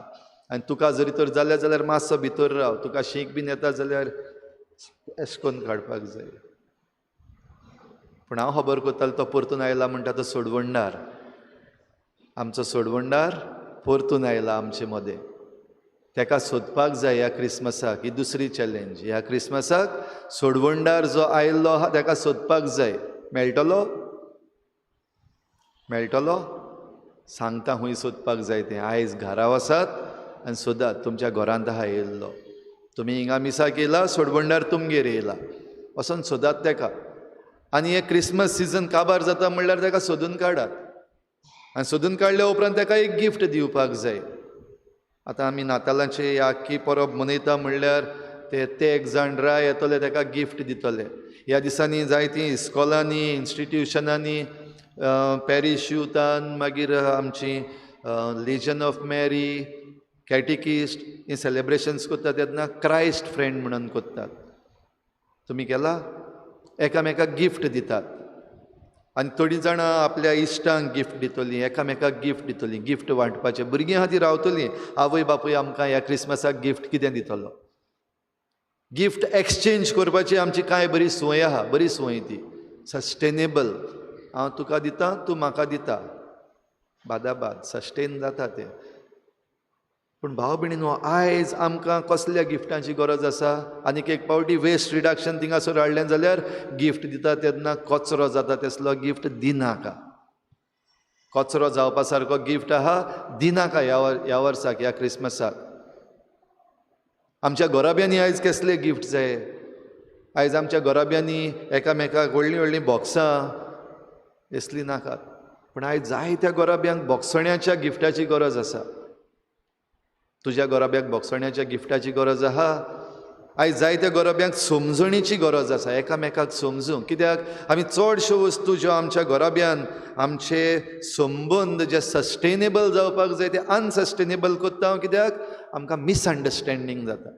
आनी तुका जरी तर जाल्या जाल्यार मातसो भितर राव, तुका शीक बीन येता जाल्यार एश करून काडपाक जाय. पूण हांव खबर करतालो तो परतून आयला म्हणटा तो सोडवणदार, आमचो सोडवणदार परतून आयला आमचे मदें. तेका सोदपाक जाय ह्या क्रिसमसाक. ही दुसरी चॅलेंज, ह्या क्रिसमसाक सोडवणदार जो आयिल्लो आहा तेका सोदपाक जाय. मेळटलो? मेळटलो? सांगता खंय सोदपाक जाय तें. आयज घरा वसात आनी सोदात, तुमच्या घरांत आहा येयल्लो. तुमी हिंगा मिसाक येयला, सोडवणदार तुमगेर येयला, वचोन सोदात तेका. आनी हें क्रिसमस सिजन काबार जाता म्हणल्यार तेका सोदून काडात. आनी सोदून काडल्या उपरांत तेका एक गिफ्ट दिवपाक जाय. आतां आमी नातालांची आख्खी परब मनयता म्हणल्यार ते ते एक जाण राय येतले ताका गिफ्ट दितले. ह्या दिसांनी जायतीं इस्कॉलांनी, इन्स्टिट्युशनांनी, पॅरीश युथान, मागीर आमची लिजन ऑफ मॅरी, कॅटिकिस्ट ही सेलेब्रेशन्स करता तेन्ना क्रायस्ट फ्रेंड म्हणून करतात. तुमी केला? एकामेकाक गिफ्ट दितात आनी थोडीं जाणां आपल्या इश्टांक गिफ्ट दितलीं, एकामेकाक गिफ्ट दितलीं. गिफ्ट वांटपाचें भुरगीं आहा ती रावतलीं, आवय बापूय आमकां ह्या क्रिसमसाक गिफ्ट कितें दितलो. गिफ्ट एक्सचेंज करपाची आमची कांय बरी संवय आहा, बरी संवय ती सस्टेनेबल. हांव तुका दिता, तूं म्हाका दिता, बादाबाद सस्टेन जाता तें. पूण भाव भयणीनो, आयज आमकां कसल्या गिफ्टांची गरज आसा? आनीक एक पावटी वेस्ट रिडक्शन थिंगासर हाडलें जाल्यार गिफ्ट दिता तेन्ना कचरो जाता तसलो गिफ्ट दिनाका. कचरो जावपा सारको गिफ्ट आहा दिनाका ह्या वर्साक, ह्या क्रिसमसाक. आमच्या घराब्यांनी आयज कसले गिफ्ट जाय? आयज आमच्या घराब्यांनी एकामेकाक व्हडलीं व्हडलीं बॉक्सां असलीं नाकात, पूण आयज जायत्या घराब्यांक बोगसण्याच्या गिफ्टाची गरज आसा. तुज्या घराब्याक बोगसण्याच्या गिफ्टाची गरज आहा. आयज जायत्या घराब्यांक समजणीची गरज आसा, एकामेकाक समजूंक. कित्याक आमी चडश्यो वस्तू ज्यो आमच्या घराब्यान आमचे संबंद जे सस्टेनेबल जावपाक जाय ते अनसस्टेनेबल करता. कित्याक आमकां मिसअंडरस्टँडींग जाता,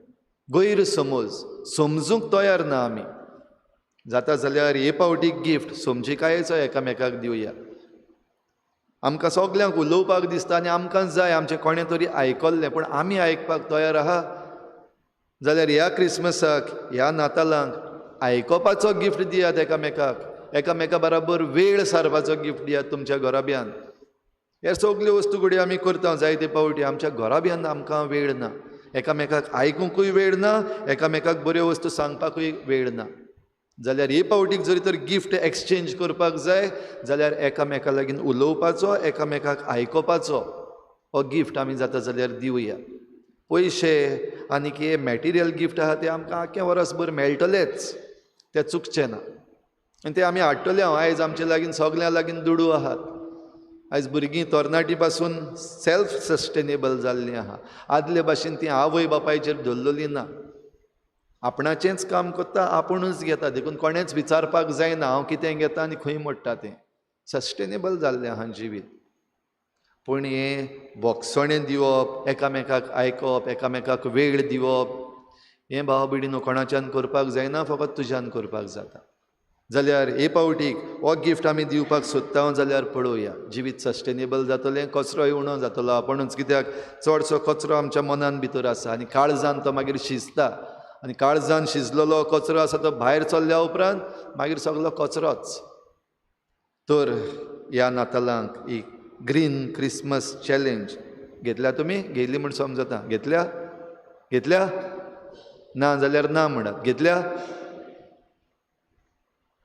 गैरसमज, समजूंक तयार ना आमी. जाता जाल्यार हे पावटी गिफ्ट समजिकायेचो एकामेकाक दिवया. आमकां सगल्यांक उलोवपाक दिसता आनी आमकां जाय आमचें कोणें तरी आयकल्लें, पूण आमी आयकपाक तयार आहा जाल्यार ह्या क्रिसमसाक, ह्या नातालांक आयकोपाचो गिफ्ट दियात एकामेकाक, एकामेका बराबर वेळ सारपाचो गिफ्ट दियात तुमच्या घराब्यान. ह्या सगल्यो वस्तू घडये आमी करता जायते पावटी, आमच्या घराब्यान आमकां वेळ ना, एकामेकाक आयकुंकूय वेळ ना, एकामेकाक बऱ्यो वस्तू सांगपाकूय वेळ ना. जाल्यार हे पावटीक जरी तर गिफ्ट एक्सचेंज करपाक जाय जाल्यार एकामेका लागीं उलोवपाचो, एकामेकाक आयकोपाचो हो गिफ्ट आमी जाता जाल्यार दिवया. पयशे आनी हे मॅटिरियल गिफ्ट आहा ते आमकां आख्खें वर्सभर मेळटलेच, ते चुकचे ना आनी ते आमी हाडटले. हांव आयज आमचे लागीं सगल्यां लागीं दुडू आहात. आयज भुरगीं तरणाटी पासून सेल्फ सस्टेनेबल जाल्लीं आहा. आदले भाशेन ती आवय बापायचेर धरलेली ना, आपणाचेंच काम करता, आपुणूच घेता, देखून कोणेंच विचारपाक जायना हांव कितें घेता आनी खंय मोडटा तें. सस्टेनेबल जाल्लें आहा जिवीत. पूण हें बोगसणें दिवप, एकामेकाक आयकप, एकामेकाक वेळ दिवप, हें भाव भयणीनो कोणाच्यान करपाक जायना, फकत तुज्यान करपाक जाता. जाल्यार हे पावटीक हो गिफ्ट आमी दिवपाक सोदता जाल्यार पळोवया जिवीत सस्टेनेबल जातलें, कचरोय उणो जातलो आपुणूच. कित्याक चडसो कचरो आमच्या मनान भितर आसा आनी काळजान तो मागीर शिजता आनी काळजान शिजलेलो कचरो आसा तो भायर चल्ल्या उपरांत मागीर सगलो कचरोच. तर ह्या नातालांक ही ग्रीन क्रिसमस चॅलेंज घेतल्या तुमी? घेतली म्हूण समजता. घेतल्या? घेतल्या ना जाल्यार ना म्हणत. घेतल्या?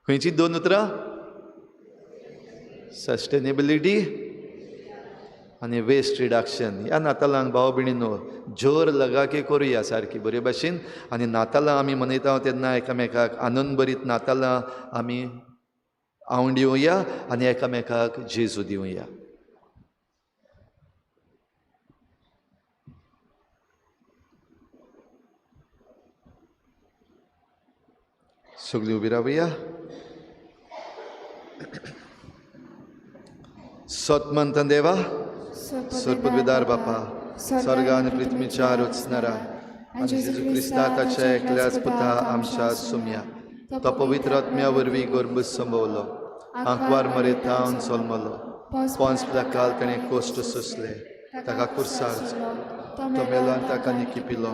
खंयची दोन उतरां? सस्टेनेबिलिटी आनी वेस्ट रिडक्शन. ह्या नातालांक भाव भयणीनो जोर लगाके करुया सारकी बरे भाशेन. आनी नातालां आमी मनयता तेन्ना एकामेकाक आनंदभरीत नातालां आमी आवड दिवया आनी एकामेकाक जेजू दिवया. सगळीं उबी रावया. सतमंत देवा, सरपदविदार बापा, स्वर्ग आनी पृथ्वीच्या रचणारा आनी जेजू क्रिस्ता ताच्या एकल्याच पुता आमच्या सुम्या, तो पवित्र आत्म्या वरवीं गर्भ संभवलो, आंकवार मरेतावन जल्मलो, पोंस प्लाकाल ताणें कोश्ट सोंसले, ताका कुर्सार तो मेलो आनी ताका निकिपिलो,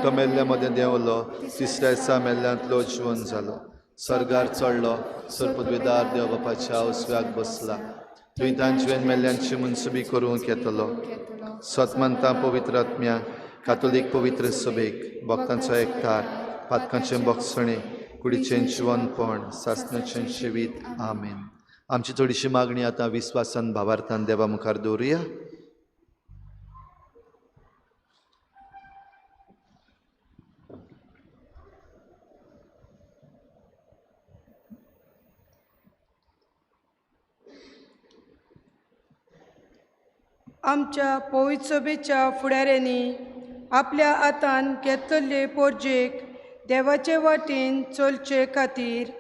तो मेल्ल्या मदें देंवलो, तिसऱ्या दिसा मेल्ल्यांतलो जिवन जालो, स्वर्गार चडलो, सरपदविदार देव बापाच्या उजव्याक बसला, थंय तांचे मेल्ल्यांची मनसुबी करूंक येतलो. सतमंता पवित्र आत्म्या, कातोलीक पवित्र सभेक, भक्तांचो एकठार, पातकांचें बोगसणें, कुडीचें जिवनपण, सासणाचें जिवीत. आमेन. आमची थोडीशी मागणी आतां विस्वासान भावार्थान देवा मुखार दवरुया. आमच्या पवित्र सभेच्या फुडाऱ्यांनी आपल्या हातान घेतलेले पोरजेक देवाचे वाटेन चलचे खातीर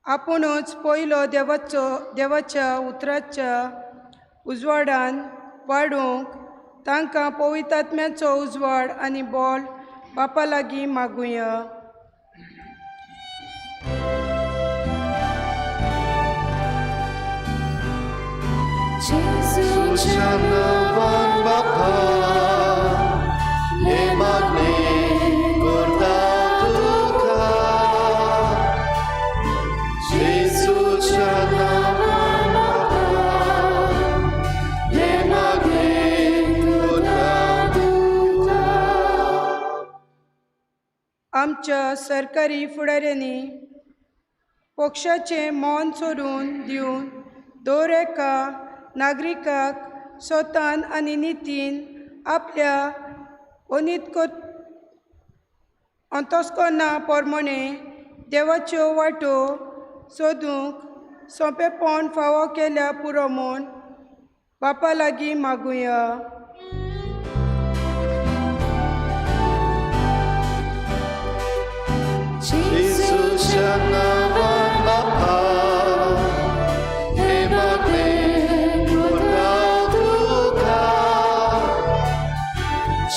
आपुणूच पयलो देवाचो देवाच्या उतराच्या उजवाडान वाडूंक तांकां पवित्र उजवाड आनी बोल बापा लागीं मागुया. जेजूच्या नांवान बापा हें मागणें करता तुका. जेजूच्या नांवान बापा हें मागणें करता तुका. आमच्या सरकारी फुडाऱ्यांनी पक्षाचें मौन सोडून दिवन दर एका नागरिकाक स्वतान आनी नितीन आपल्या अनीत अंतस्करणा प्रमाणे देवाच्यो वाटो सोदूंक सोंपेपण फावो केल्या पुरो म्हूण बापा लागीं मागुया. जेजूच्या नांवान बापा हें मागणें करता तुका.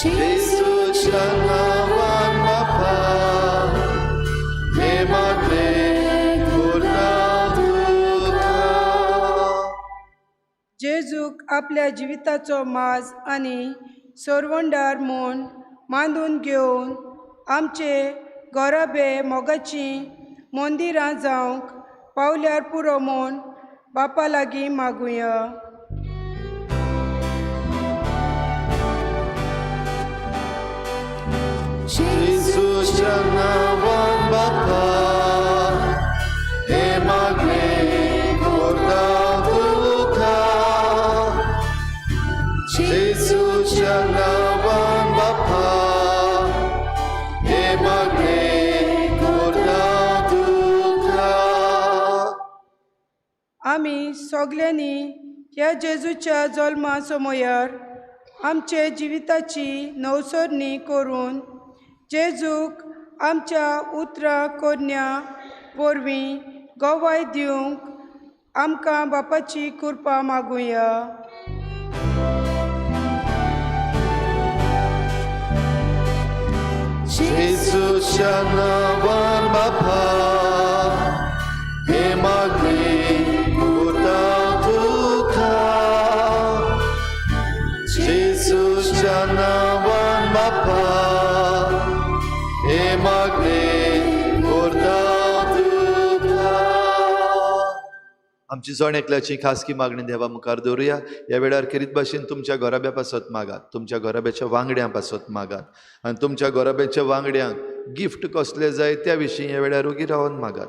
जेजूच्या नांवान बापा हें मागणें करता तुका. जेजूक आपल्या जिविताचो माज आनी सोरवंडार म्हूण मानून घेवन आमचे गोराबे मोगाचीं मंदिरां जावंक पावल्यार पुरो म्हूण बापा लागीं मागुया. जेजूच्या नांवान बापा हें मागणें करता तुका. जेजूच्या नांवान बापा हें मागणें करता तुका. आमी सगल्यांनी ह्या जेजूच्या जल्मा समयार आमचे जिविताची नवसरणी करून जेजूक आमच्या उतरां करण्या वरवीं गवाय दिवंक आमकां बापाची कृपा मागुया. जेजूच्या नांवान बापा हें मागणें करता तुका. जेजूच्या नांवान बापा हें मागणें करता तुका. आमची जण एकल्याची खासगी मागणी देवा मुखार दवरुया. ह्या वेळार खेरीत भाशेन तुमच्या घराब्या पासत मागात, तुमच्या घराब्याच्या वांगड्यां पासत मागात आनी तुमच्या घराब्याच्या वांगड्यांक गिफ्ट कसलें जाय त्या विशीं ह्या वेळार ओगी रावन मागात.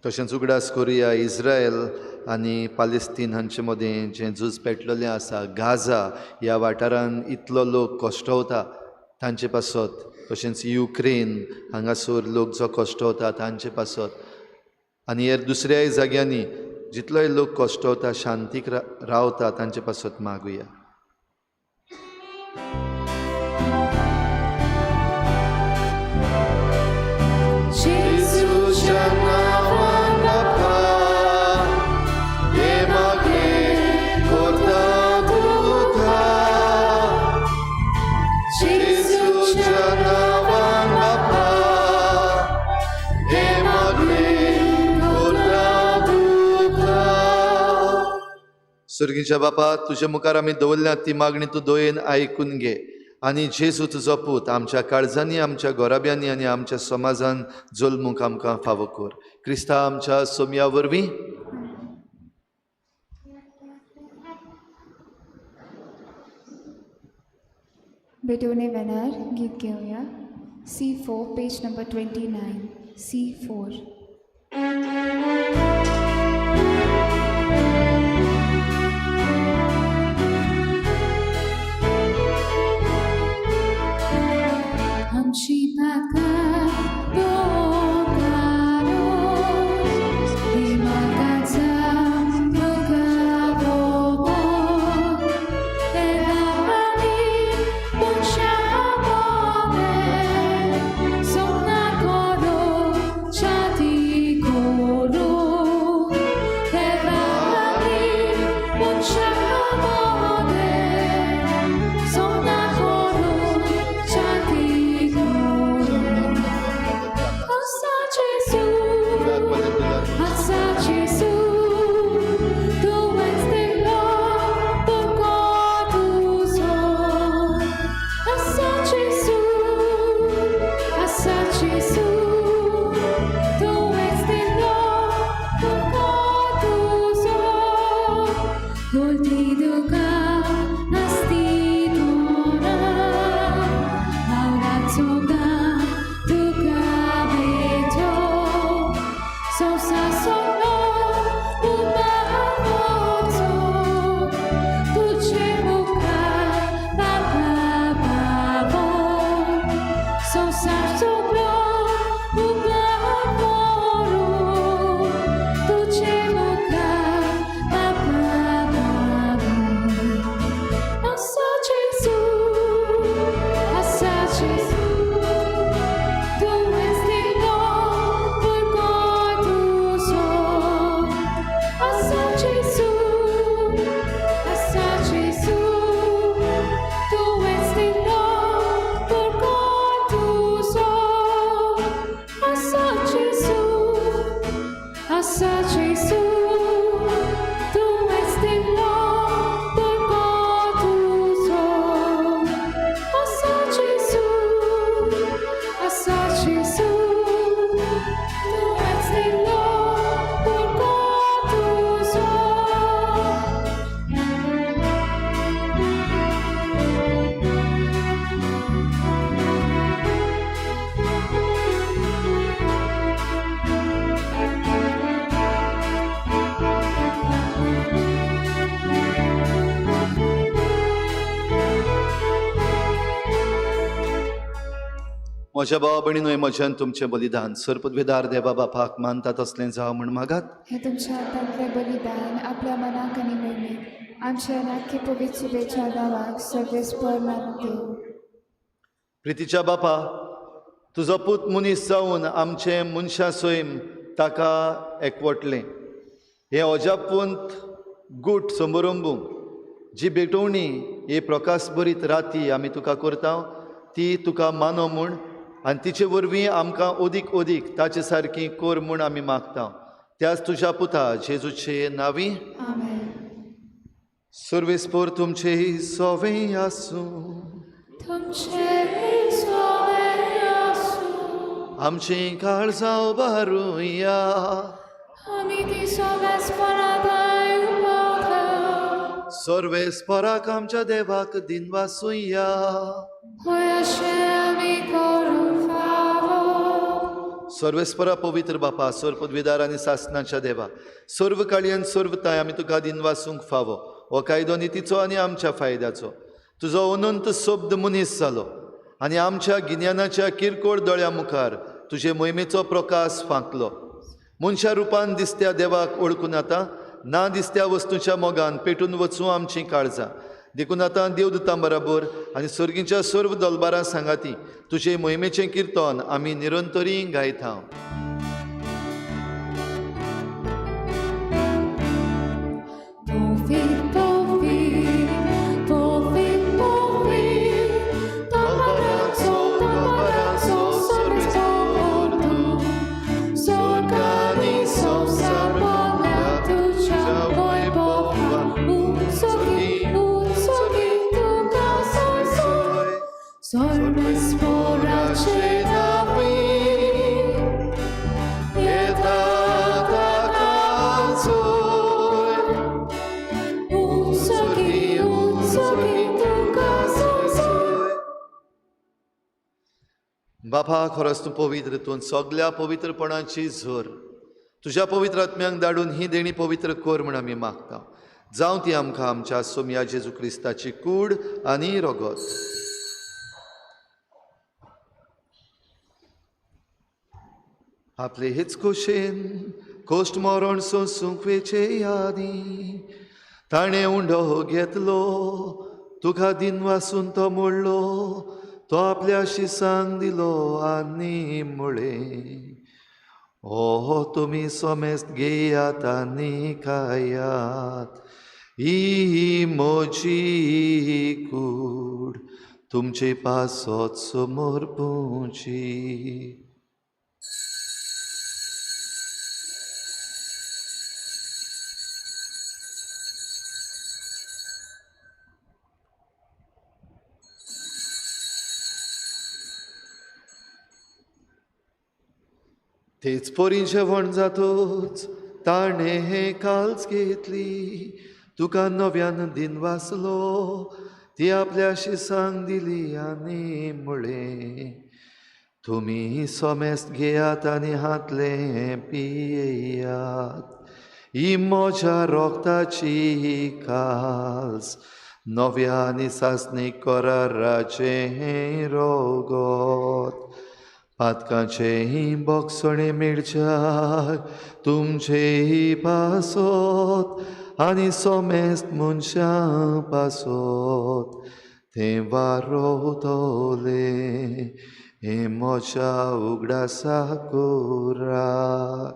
तशेंच उगडास करुया इस्रायल आनी पालेस्तीन हांचे मदें जें झूज पेटलेलें आसा, गाझा ह्या वाठारान इतलो लोक कश्टवता तांचे पासत, तशेंच युक्रेन हांगासर लोक जो कश्टवता तांचे पासत आनी हेर दुसऱ्याय जाग्यांनी जितलोय लोक कश्टवता शांतीक रावता तांचे पासत मागुया. जेजूच्या नांवान बापा हें मागणें करता तुका. जेजूच्या नांवान बापा हें मागणें करता तुका. सर्गीच्या बापा, तुज्या मुखार आमी दवरल्या ती मागणी तूं दयेन आयकून घे आनी जेजू तुजो पूत आमच्या काळजांनी, आमच्या घराब्यांनी आनी आमच्या समाजान जल्मूंक आमकां फावो कर. क्रिस्ता आमच्या सोमया वरवीं. भेटवणे वेणार गीत घेवया. C4 page number 29. C4. आमची पाखां सगळो उबार करूं तुजे मुखार बाबा बाबा. आसा जेजू, आसा जेजू, तुवेंच दिलो भुरगो तुजो. आसा जेजू, आसा जेजू, तुवेंच दिलो भुरगो तुजो. आसा जेजू, आसा जेजू, तुवेंच दिलो भुरगो तुजो. आसा जेजू, आसा जेजू, तुवेंच दिलो भुरगो तुजो. म्हज्या भावा भयणीनो, म्हज्यान तुमचें बलिदान सरपदवेदार देवा बापाक मानता तसलें जावं म्हण मागात. हे तुमच्या हातांतलें बलिदान आपल्या मनाक आनी मोहिमेक आमच्या नाक्य पवित्र शुभेच्छा नांवाक सर्वेस्पर मानते. प्रितीच्या बापा, तुजो पूत मनीस जावन आमचें मनशां सैम ताका एकवटलें. हें अजापवंत गूट समरंबूंक जी भेटवणी ही प्रकाशभरीत राती आमी तुका करता ती तुका मानो म्हूण आनी तिचे वरवीं आमकां अदीक अदीक ताचे सारकी कर म्हूण आमी मागता. त्याच तुज्या पुता जेजूचे नांवी. आमेन. सर्वेस्पर तुमचे सोवें आसूं. तुमचे सोवे आसूं. आमचीं काळजां उबारुया. आमी ती सोवेस्परांत उबारता. सर्वेस्पराक आमच्या देवाक दिनवासुया. होय अशें आमी करूंक फावो. सर्वेस्परा पवित्र बापा, सर्व पदवीदार आनी सासनाच्या देवा, सर्व काळयेन सर्व ताय आमी तुका दिनवासूंक फावो. हो कायदो नितीचो आनी आमच्या फायद्याचो. तुजो अनंत शब्द मनीस जालो आनी आमच्या गिन्यानाच्या किरकोळ दोळ्या मुखार तुजे मोहिमेचो प्रकाश फांकलो. मनशा रुपान दिसत्या देवाक वळखून आतां ना दिसत्या वस्तूच्या मोगान पेटून वचूं आमचीं काळजां. देखून आतां देवदूतां बराबर आनी सर्गीच्या सर्व दलबारां सांगाती तुजे मोहिमेचें किर्तन आमी निरंतरी गायता. Povit, povit, povit, povit, Dolbarazzo, dolbarazzo, sorvesportu, Sorganiso, sarbola, tucia, voi pova, Unsogi, unsogi, tuca, soi, soi, Sorvespora cenavi, Unsogi, unsogi, tuca, soi, soi. बापा, खरोच तूं पवित्र, तूं सगल्या पवित्रपणाची झर. तुज्या पवित्र आत्म्यांक धाडून ही देणी पवित्र कर म्हूण आमी मागता. जावं ती आमकां आमच्या सोमया जेजू क्रिस्ताची कूड आनी रगत. आपले हेच खोशेन कोश्ट मरण सोंसूंक वेचे यादी ताणें उंडो घेतलो, तुका दिनवासून तो मोडलो, तो आपल्या शिसांक दिलो आनी म्हळें, ओ तुमी समेस्त घेयात आनी खायात, ही म्हजी कूड तुमचे पासत समर्पूची. तेच परी जेवण जातोच ताणें हें काल्च घेतली, तुका नव्यान दिनवासलो, ती आपल्या शिसांक दिली आनी म्हळें, तुमी समेस्त घेयात आनी हातलें पियेयात, ही म्हज्या रोगताची काल्स, नव्या आनी सासणी कराराचें रोगत. पातकांचें बोगसणें मेळच्याक तुमचेय पासत आनी सोमेस्त मनशां पासत तें वारोवतलें हें म्हज्या उगडासा करात.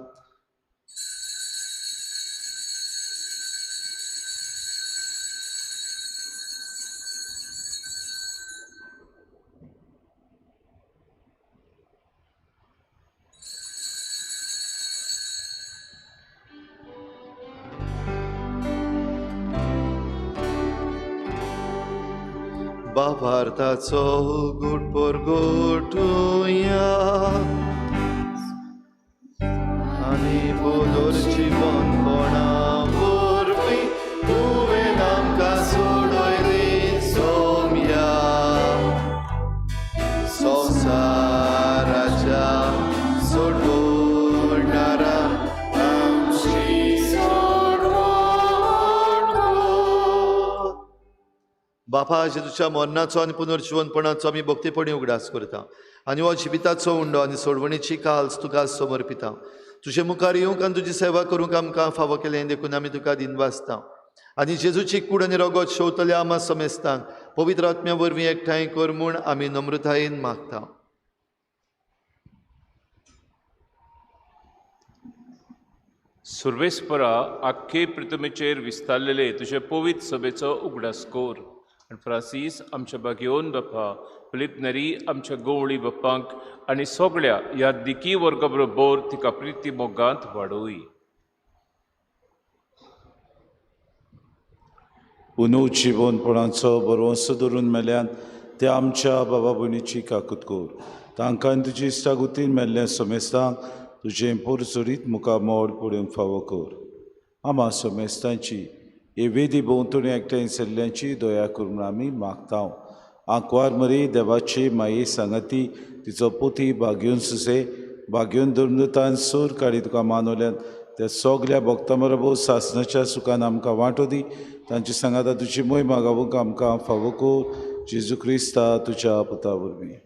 बाबार्थाचो गुट परगटुया आनी पुनर्जिवनपणा वरवीं तुवें आमकां सोडयली सोम्या संवसाराच्या सोडवणारा आमची सोडवण कर. बापा, जेजूच्या मरणाचो आनी पुनर्जिवनपणाचो आमी भक्तीपणी उगडास करता आनी हो जिविताचो उंडो आनी सोडवणीची काल्स तुका समर्पिता. तुजे मुखार येवंक आनी तुजी सेवा करूंक आमकां फावो केलें देखून आमी तुका दिनवासता आनी जेजूची कूड आनी रगत शेवतल्या आमा समेस्तांक पवित्र आत्म्या वरवीं एकठांय कर म्हूण आमी नम्रतायेन मागता. सुर्वेस्परा आख्खे प्रितमेचेर विस्तारलेले तुजे पवित्र सभेचो उगडास कर आनी फ्रांसीस आमच्या बागयोन बाप्पा, फिलीप नेरी आमच्या गोवळी बाप्पांक आनी सगळ्या ह्या दिकी वर्गा बरोबर तिका प्रिती मोगांत वाडोय. पुनर्जिवनपणाचो भरवंसो धरून मेल्यान त्या आमच्या बाबा भयणीची काकूत कर. तांकां आनी तुजी इश्टागुतीन मेल्ल्या समेस्तांक तुजें पोरचोरीत मुखामळ पळोवंक फावो कर. आमा समेस्तांची हे वेदी भोंवतणी एकठांय सल्ल्यांची दया कर म्हूण आमी मागता. आंकवार मरी देवाची माये सांगाती तिचो पोती भाग्योन सुसे भाग्योन धर्मदूतान सूर काडी तुका मानवल्यान त्या सगल्या भक्तां बरोबर सासणाच्या सुखान आमकां वांटो दी. तांची सांगाता तुजी मोय मागावूंक आमकां फावो कर. जेजू क्रिस्ता तुज्या पुता वरवीं.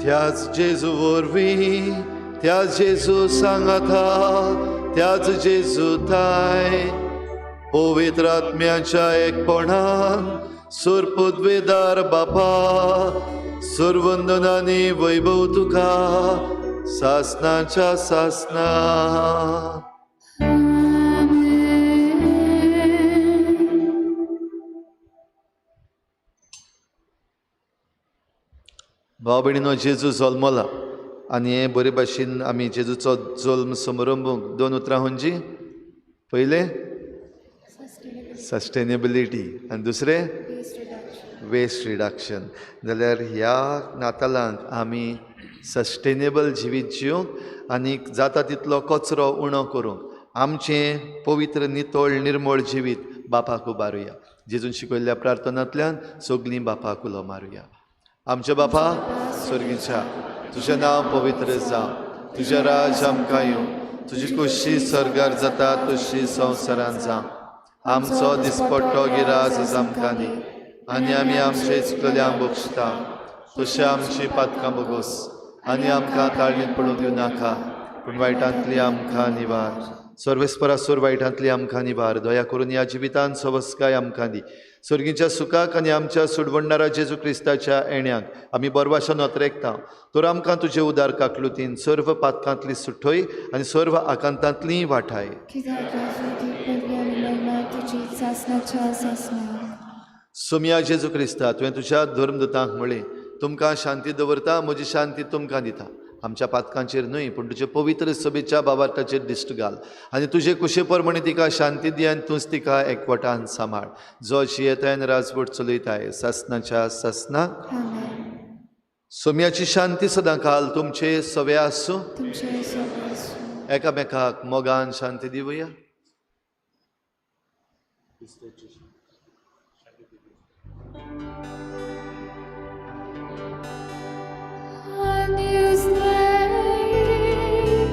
त्याच जेजू वरवीं, त्याच जेजू सांगाता, त्याच जेजू थांय पवित्र आत्म्याच्या एकपणान सुरपुदवेदार बापा सुरवंदनानी वैभव तुका सासनाच्या सासना. भाव भयणीनो, जेजू जल्मला आनी हे बरे भाशेन आमी जेजूचो जल्म समारंभूंक दोन उतरां खंयची? पयलें सस्टेनेबिलिटी आनी दुसरें वेस्ट रिडक्शन. जाल्यार ह्या नातालांक आमी सस्टेनेबल जिवीत जिवंक आनी जाता तितलो कचरो उणो करूंक आमचें पवित्र नितळ निर्मळ जिवीत बापाक उबारुया. जेजून शिकयल्ल्या प्रार्थनांतल्यान सगलीं बापाक उलो मारुया. आमच्या बापा स्वर्गीच्या, तुजें नांव पवित्र जावं, तुजें राज आमकां येवं, तुजी खोशी स्वर्गार जाता तशी संवसारांत जावं. आमचो दिसपट्टो गिरास आमकां दी आनी आमी आमचे चुकल्यांक बक्षता तशें आमची पातकां बोगोस आनी आमकां ताळणींत पडूंक दिवं नाका, पूण वायटांतली आमकां निवार. सर्वेस्परा सोर वायटांतली आमकां निवार. दया करून ह्या जिवितांत सवस्काय आमकां दी. स्वर्गीच्या सुखाक आनी आमच्या सोडवणदारा जेजू क्रिस्ताच्या येण्याक आमी बरवाशान नोतरेकता. तर आमकां तुजे उदार काकलुतीन सर्व पातकांतली सुठय आनी सर्व आकांतांतली वाठाय. सोमया जेजू क्रिस्ता, तुवें तुज्या धर्मदूतांक म्हळें, तुमकां शांती दवरता, म्हजी शांती तुमकां दिता. आमच्या पातकांचेर न्हय पूण तुजे पवित्र सभेच्या बाबार्थाचेर दिश्ट घाल आनी तुजे कुशे प्रमाणे तिका शांती दी आनी तूंच तिका एकवटान सांबाळ, जो जियेताय आनी राजवट चलयताय सासनाच्या सासनाक. सोम्याची शांती सदां काल तुमचे सवे आसूं. एकामेकाक मोगान शांती दिवया. Agnus Dei,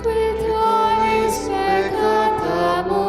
qui tollis peccata.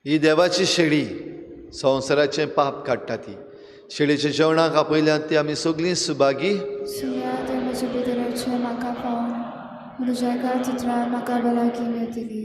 ही देवाची शेळी संवसाराचें पाप काडटा ती. शेळीच्या जेवणाक आपयल्यात ती आमी सगळीं सुभागी. सुया तें म्हज्या भितर येवचें म्हाका पावून तुज्या एका चित्रान म्हाका भलायकी मेळटली.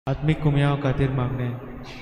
आत्मीक कुमयाव खातीर मागणें.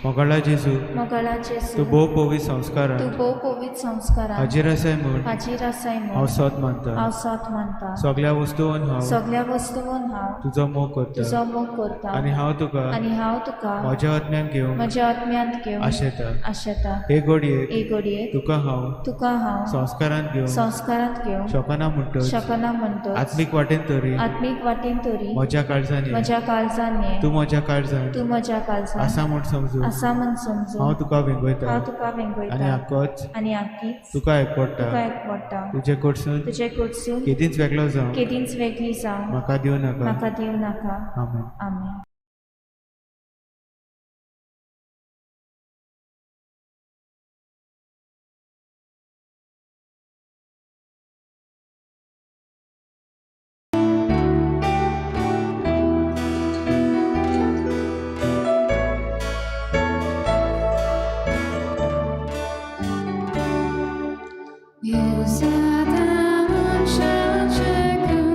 मोगाळा जेजू, मोगाळा जेजू, तूं भोव पवित्र संस्कारान तूं भोव पवित्र संस्कारान हाजीर आसाय म्हूण हाजीर आसाय म्हूण हांव सोत मानता. हांव सोत मानता. सगळ्या वस्तून हांव सगळ्या वस्तून हांव तुजो मोग करता तुजो मोग करता आनी हांव तुका आनी हांव तुका म्हज्या आत्म्यान घेवंक म्हज्या आत्म्यांत घेवंक आशेता. आशेता. हे घडयेक हे घडयेक तुका हांव तुका हांव संस्कारांत घेवंक संस्कारांत घेवंक शकना म्हणटच शकना म्हणटच आत्मीक वाटेन तरी आत्मीक वाटेन तरी म्हज्या काळजान ये. म्हज्या काळजान ये. तूं म्हज्या काळजान तूं म्हज्या काळजान आसा म्हूण समजून आसा म्हूण समजून हांव तुका वेंगयता हांव तुका वेंगयता आनी आकोच आनी आकीच तुका एकवडटा. तुका एकवडटा. तुजे कडसून तुजे कडसून केदींच वेगळो जावं केदींच वेगळी जावं म्हाका दिवं नाका. म्हाका दिवं नाका. आमेन. आमेन. Yosadan şaşkın.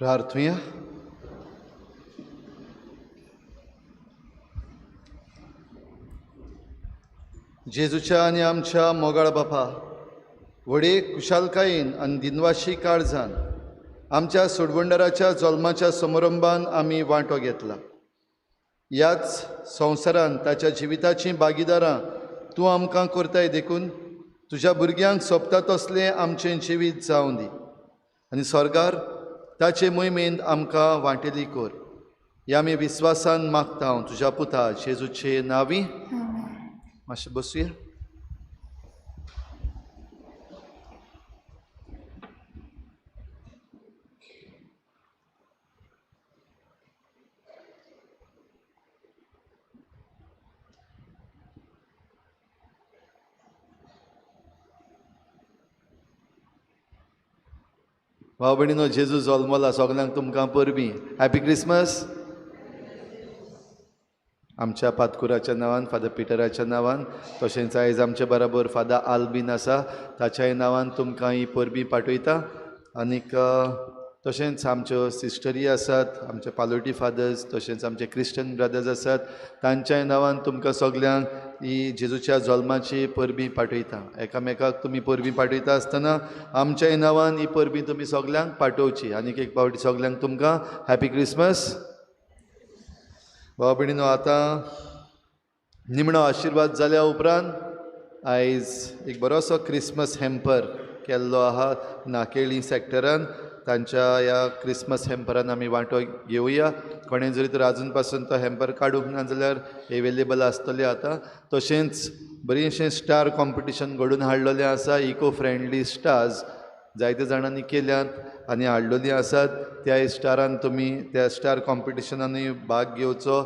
प्रार्थुया. जेजूच्या आनी आमच्या मोगाळ बापा, व्हडे कुशालकायेन आनी दिनवाशी काळजान आमच्या सोडवणदाराच्या जल्माच्या समारंभान आमी वांटो घेतला. ह्याच संवसारान ताच्या जिविताचीं भागीदारां तूं आमकां करताय देखून तुज्या भुरग्यांक सोबता तसलें आमचें जिवीत जावं दी आनी स्वर्गार ताचे मोहिमेंत आमकां वांटेली कर. ह्या आमी विस्वासान मागता हांव तुज्या पुता जेजूचे नांवी. मातशें बसुया. भाव भयणीनो, जेजू जल्मला. सगल्यांक तुमकां परबीं. Happy Christmas. आमच्या पातकुराच्या नांवान, फादर पिटराच्या नांवान, तशेंच आयज आमचे बराबर फादर आल्बीन आसा ताच्याय नांवान तुमकां ही परबीं पाठयता. आनीक तशेंच आमच्यो सिस्टरी आसात, आमचे पालोटी फादर्स, तशेंच आमचे क्रिश्चन ब्रदर्स आसात तांच्याय नांवान तुमकां सगल्यांक ही जेजूच्या जल्माची परबीं पाठयता. एकामेकाक तुमी परबीं पाठयता आसतना आमच्याय नांवान ही परबीं तुमी सगल्यांक पाठोवची. आनीक एक पावटी सगल्यांक तुमकां हॅपी क्रिसमस. भाव भयणीनो, आतां निमणो आशिर्वाद जाल्या उपरांत आयज एक बरोसो क्रिसमस हॅम्पर केल्लो आहा नाकेळी सॅक्टरान. तांच्या ह्या क्रिसमस हॅम्परान आमी वांटो घेवया. कोणें जरी तर आजून पासून तो हॅम्पर काडूंक ना जाल्यार एवेलेबल आसतलें आतां. तशेंच बरीचशें स्टार कॉम्पिटिशन घडोवन हाडलेलें आसा. इको फ्रेंडली स्टार्स जायते जाणांनी केल्यात आनी हाडलेलीं आसात. त्या स्टारान तुमी त्या स्टार कॉम्पिटिशनानूय भाग घेवचो.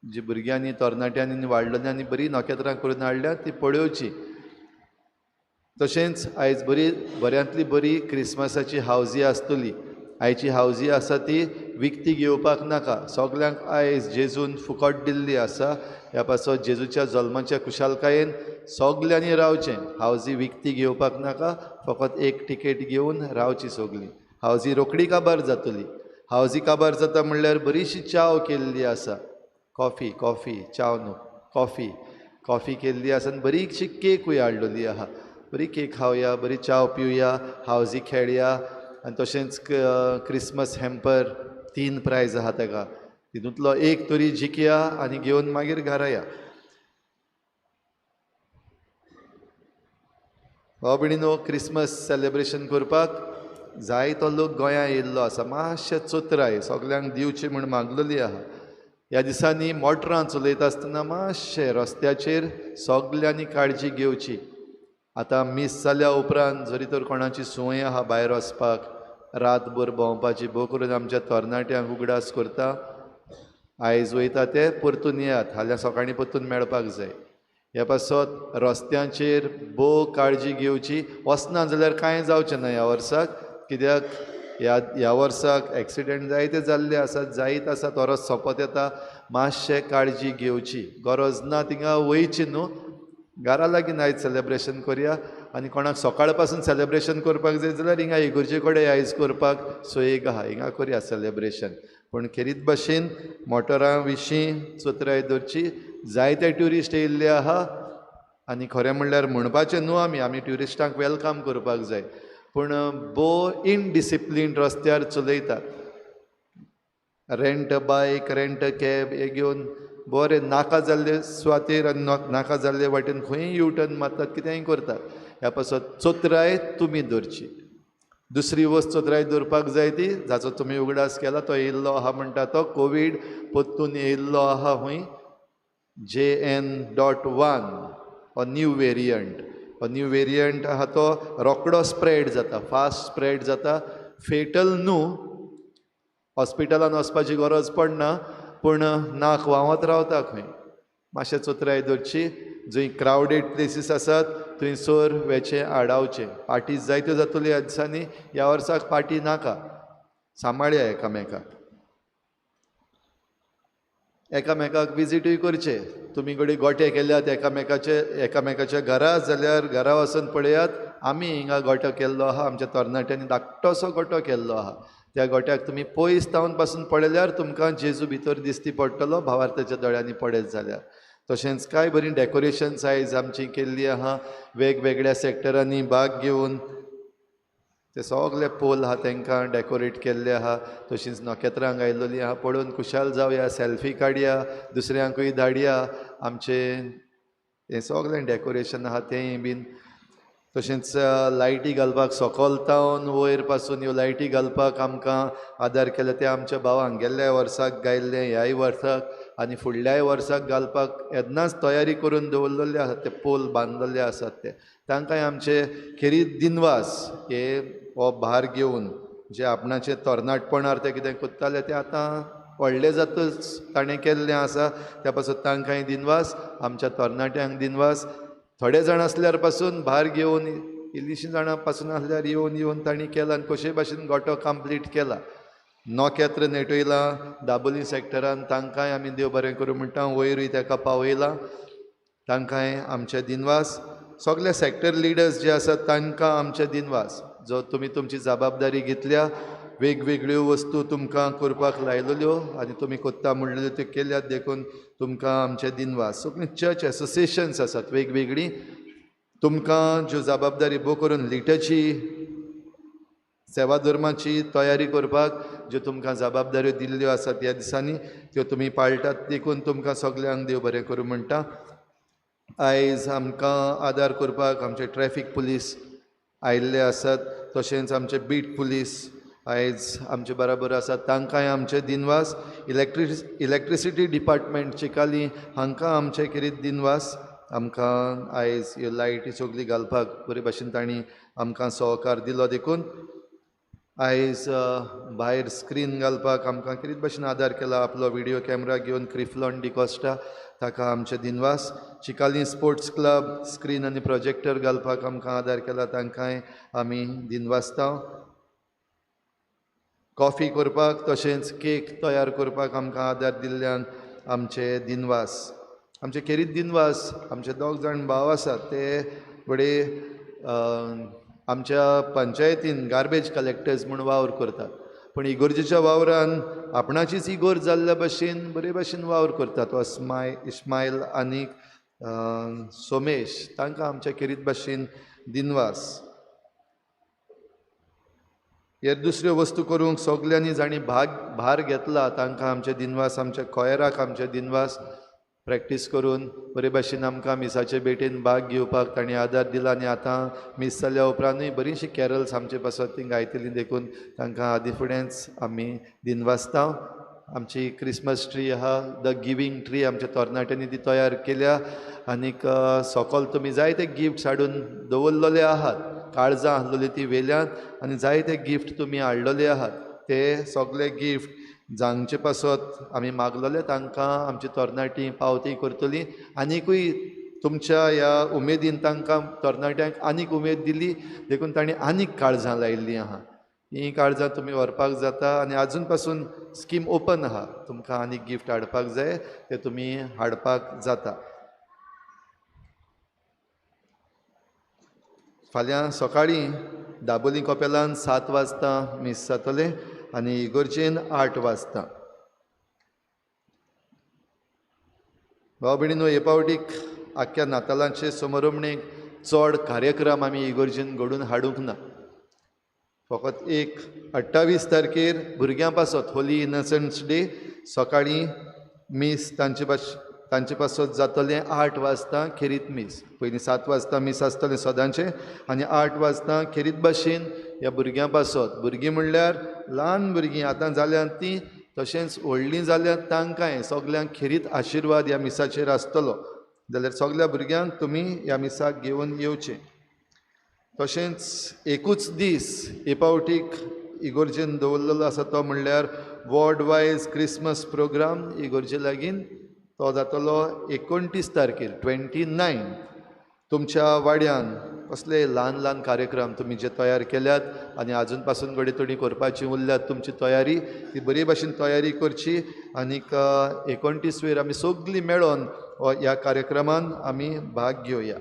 जी भुरग्यांनी तरणाट्यांनी वाडलेल्यांनी बरीं नखेत्रां करून हाडल्यात ती पळोवची. तशेंच आयज बरी बऱ्यांतली बरी क्रिसमसाची हावजी आसतली. आयची हावजी आसा ती विकती घेवपाक नाका. सगल्यांक आयज जेजून फुकट दिल्ली आसा. ह्या पासत जेजूच्या जल्माच्या खुशालकायेन सगल्यांनी रावचें. हावजी विकती घेवपाक नाका, फकत एक टिकेट घेवन रावची. सगळीं हावजी रोखडी काबार जातली. हावजी काबार जाता म्हणल्यार बरीशी च्याव केल्ली आसा. कॉफी कॉफी च्याव न्हू, कॉफी कॉफी केल्ली आसा आनी बरीशी केकूय हाडलेली आहा. बरी केक खावया, बरी च्याव पिवया, हावजी खेळया. आनी तशेंच क्रिसमस हॅम्पर 3 प्रायज आहा ताका, तितूंतलो एक तरी जिखया आनी घेवन मागीर घरा या. भाव भयणीनो, क्रिसमस सेलेब्रेशन करपाक जायतो लोक गोंया येयल्लो आसा. मातशें चोत्राय सगल्यांक दिवची म्हूण मागलेली आहा. ह्या दिसांनी मोटरां चलयता आसतना मातशें रस्त्याचेर सगल्यांनी काळजी घेवची. आतां मीस जाल्या उपरांत जरी तर कोणाची संवय आहा भायर वचपाक, रातभर भोंवपाची, भोव करून आमच्या तरणाट्यांक उगडास करता, आयज वयता ते परतून येयात, फाल्यां सकाळीं परतून मेळपाक जाय. ह्या पासत रस्त्यांचेर भोव काळजी घेवची. वचना जाल्यार कांय जावचें ना ह्या वर्साक, कित्याक ह्या वर्साक एक्सिडंट जायते जाल्ले आसात, जायत आसा, तो सोंपत येता. मातशें काळजी घेवची, गरज ना थिंगा वयची न्हू. घरा लागीं आयज सेलेब्रेशन करया. आनी कोणाक सकाळ पासून सेलेब्रेशन करपाक जाय जाल्यार हिंगा इगर्जे कडेन आयज करपाक सोयीक आहा, हिंगा करया सेलेब्रेशन. पूण खेरीत भाशेन मोटरां विशीं चतुराय दवरची. जायते ट्युरिस्ट येयल्ले आहा आनी खरें म्हणल्यार म्हणपाचें न्हू आमी आमी ट्युरिस्टांक welcome करपाक जाय, पूण भोव इनडिसिप्लीन रस्त्यार चलयतात. रेंट बायक, रेंट कॅब हे घेवन बरें नाका जाल्ले सुवातेर आनी नाका जाल्ले वाटेन खंयूय यू टर्न मारतात, कितेंय करतात. ह्या पासत चतुराय तुमी दवरची. दुसरी वस्त चतुराय दवरपाक जाय ती जाचो तुमी उगडास केला तो येयल्लो आहा म्हणटा तो कोवीड परतून येयल्लो आहा हूंय, JN.1 हो न्यू वेरियंट. हो न्यू वेरियंट आहा तो रोकडो स्प्रेड जाता, फास्ट स्प्रेड जाता. फेटल न्हू, हॉस्पिटलान वचपाची गरज पडना, पूण नाक व्हांवत रावता खंय. मातशें चतुराय दवरची. जंय क्रावडेड प्लेसीस आसात थंयसर वेचें आडावचें. पार्टी जायत्यो जातल्यो ह्या दिसांनी, ह्या वर्साक पार्टी नाका, सांबाळया एकामेकाक. एकामेकाक विजिटूय करचे. तुमी कडेन गोटे केल्यात एकामेकाच्या घरा जाल्यार घरा वचून पळयात, आमी हिंगा गोटो केल्लो आहा, आमच्या तरणाट्यांनी धाकटोसो गोटो केल्लो आहा. त्या गोट्याक तुमी पयस तावन पासून पळयल्यार तुमकां जेजू भितर दिसती पडटलो भावार्थाच्या दोळ्यांनी पळयत जाल्यार. तशेंच कांय बरीं डेकोरेशन्स आयज आमची केल्ली आहा वेगवेगळ्या सेक्टरांनी भाग घेवन ते सगळे पोल आहा तांकां डेकोरेट केल्ले आहा. तशींच नखेत्रां गायलेली आहा पळोवन खुशाल जावया, सेल्फी काडया, दुसऱ्यांकूय धाडया आमचें हें सगळें डेकोरेशन आहा तेंय बीन. तशेंच लायटी घालपाक सकयल तावन वयर पासून ह्यो लायटी घालपाक आमकां आदार केलो ते आमच्या भावांक गेल्ल्या वर्साक गायल्लें ह्याय वर्साक आनी फुडल्याय वर्साक घालपाक येन्नाच तयारी करून दवरलेले आसात ते पोल बांदलेले आसात ते तांकांय आमचे खेरीत दिनवास. हे हो भार घेवन जे आपणाचे तरणाटपणार ते कितें करताले ते आतां व्हडले जातच ताणें केल्लें आसा त्या पासत तांकांय दिनवास, आमच्या तरणाट्यांक दिनवास. थोडे जाण आसल्यार पासून भार घेवन इल्लीशीं जाणां पासून आसल्यार येवन येवन तांणी केला आनी कशेय भाशेन गोटो कंप्लीट केला. नखेत्र नेटयलां दाबोली सेक्टरान तांकांय आमी देव बरें करूं म्हणटा, वयरूय ताका पावयलां तांकांय आमचे दिनवास. सगळे सेक्टर लिडर्स जे आसात तांकां आमचे दिनवास, जो तुमी तुमची जबाबदारी घेतल्या, वेगवेगळ्यो वस्तू तुमकां करपाक लायलेल्यो आनी तुमी कोत्ता म्हणलेल्यो त्यो केल्यात देखून तुमकां आमचे दिनवास. सगळीं चर्च एसोसिएशन्स आसात वेगवेगळीं, तुमकां ज्यो जबाबदारी भो करून लिटची सेवा धर्माची तयारी करपाक ज्यो तुमकां जबाबदाऱ्यो दिल्ल्यो आसात ह्या दिसांनी त्यो तुमी पाळटात देखून तुमकां सगल्यांक देव बरें करूं म्हणटा. आयज आमकां आदार करपाक आमचे ट्रॅफीक पुलीस आयिल्ले आसात, तशेंच आमचे बीट पुलीस आयज आमचे बराबर आसात तांकांय आमचे दिनवास. इलेक्ट्रिसिटी डिपार्टमेंट चिकाली हांकां आमचे खेरीत दिनवास. आमकां आयज ह्यो लायटी सगळी घालपाक बरे भाशेन तांणी आमकां सहकार दिलो देखून आयज भायर स्क्रीन घालपाक आमकां खेरीत भाशेन आदार केला आपलो विडियो कॅमरा घेवन क्रिफ्लॉन डिकॉस्टा ताका आमचे दिनवास. चिकाली स्पोर्ट्स क्लब स्क्रीन आनी प्रोजेक्टर घालपाक आमकां आदार केला तांकांय आमी दिनवासता. कॉफी करपाक तशेंच केक तयार करपाक आमकां आदार दिल्ल्यान आमचे दिनवास. आमचे खेरीत दिनवास आमचे दोग जाण भाव आसात ते घडये आमच्या पंचायतीन गार्बेज कलेक्टर्स म्हूण वावर करतात, पूण इगोर्जेच्या वावरान आपणाचीच इगोर्ज जाल्ल्या भशेन बरे भशेन वावर करतात. इस्मायल आनी सोमेश तांकां आमच्या खेरीत भाशेन दिनवास. हे दुसऱ्यो वस्तू करूंक सगल्यांनी जांणी भार घेतला तांकां आमचे दिनवास. आमच्या कॉयराक आमचे दिनवास, प्रॅक्टीस करून बरे भाशेन आमकां मिसाचे भेटेन भाग घेवपाक तांणी आदार दिला आनी आतां मीस जाल्या उपरांतूय बरीचशीं कॅरल्स आमचे पासत ती गायतलीं देखून तांकां आदी फुडेंच आमी दिनवासता. आमची क्रिसमस ट्री आहा the giving tree आमच्या तरणाट्यांनी ती तयार केल्या आनीक सकयल तुमी जायते गिफ्ट्स हाडून दवरलेले आहात, काळजां आहलेली ती वेल्यान आनी जायते गिफ्ट तुमी हाडलेले आहात. ते सगळे गिफ्ट जांचे पासत आमी मागलेले तांकां आमची तरणाटी पावती करतली आनीकूय तुमच्या ह्या उमेदीन तांकां तरणाट्यांक आनीक उमेद दिली देखून तांणी आनीक काळजां लायिल्लीं आहा. हीं काळजां तुमी व्हरपाक जाता आनी आजून पासून स्कीम ओपन आहा, तुमकां आनीक गिफ्ट हाडपाक जाय ते तुमी हाडपाक जाता. फाल्यां सकाळीं दाबोली कपेलान 7 वाजता मीस जातलें आनी इगोर्जेन 8 वाजता. भाव भयणीनो, हे पावटीक आख्ख्या नातालांचे समरमणेक चड कार्यक्रम आमी इगोर्जेन घडून हाडूंक ना. फकत एक 28 तारखेर भुरग्यां पासत होली इनोसंट्स डे सकाळीं मीस तांचे पासत जातलें 8 वाजता खेरीत मीस. पयलीं 7 वाजता मीस आसतलें सदांचें आनी 8 वाजता खेरीत भाशेन ह्या भुरग्यां पासत, भुरगीं म्हणल्यार ल्हान भुरगीं आतां जाल्यांत तीं तशेंच व्हडलीं जाल्यार तांकांय सगल्यांक खेरीत आशिर्वाद ह्या मिसाचेर आसतलो. जाल्यार सगल्या भुरग्यांक तुमी ह्या मिसाक घेवन येवचें. तशेंच एकूच दीस हे पावटीक इगोर्जेन दवरलेलो आसा तो म्हणल्यार वॉर्ड वायज क्रिसमस प्रोग्राम इगोर्जे लागीं तो जातलो 29 तारखेर 29. तुमच्या वाड्यान कसले ल्हान ल्हान कार्यक्रम तुमी जे तयार केल्यात आनी आजून पासून घडये थोडी करपाची उरल्यात तुमची तयारी ती बरी भाशेन तयारी करची आनीक 29 वेर आमी सगळीं मेळोन ह्या कार्यक्रमान आमी भाग घेवया.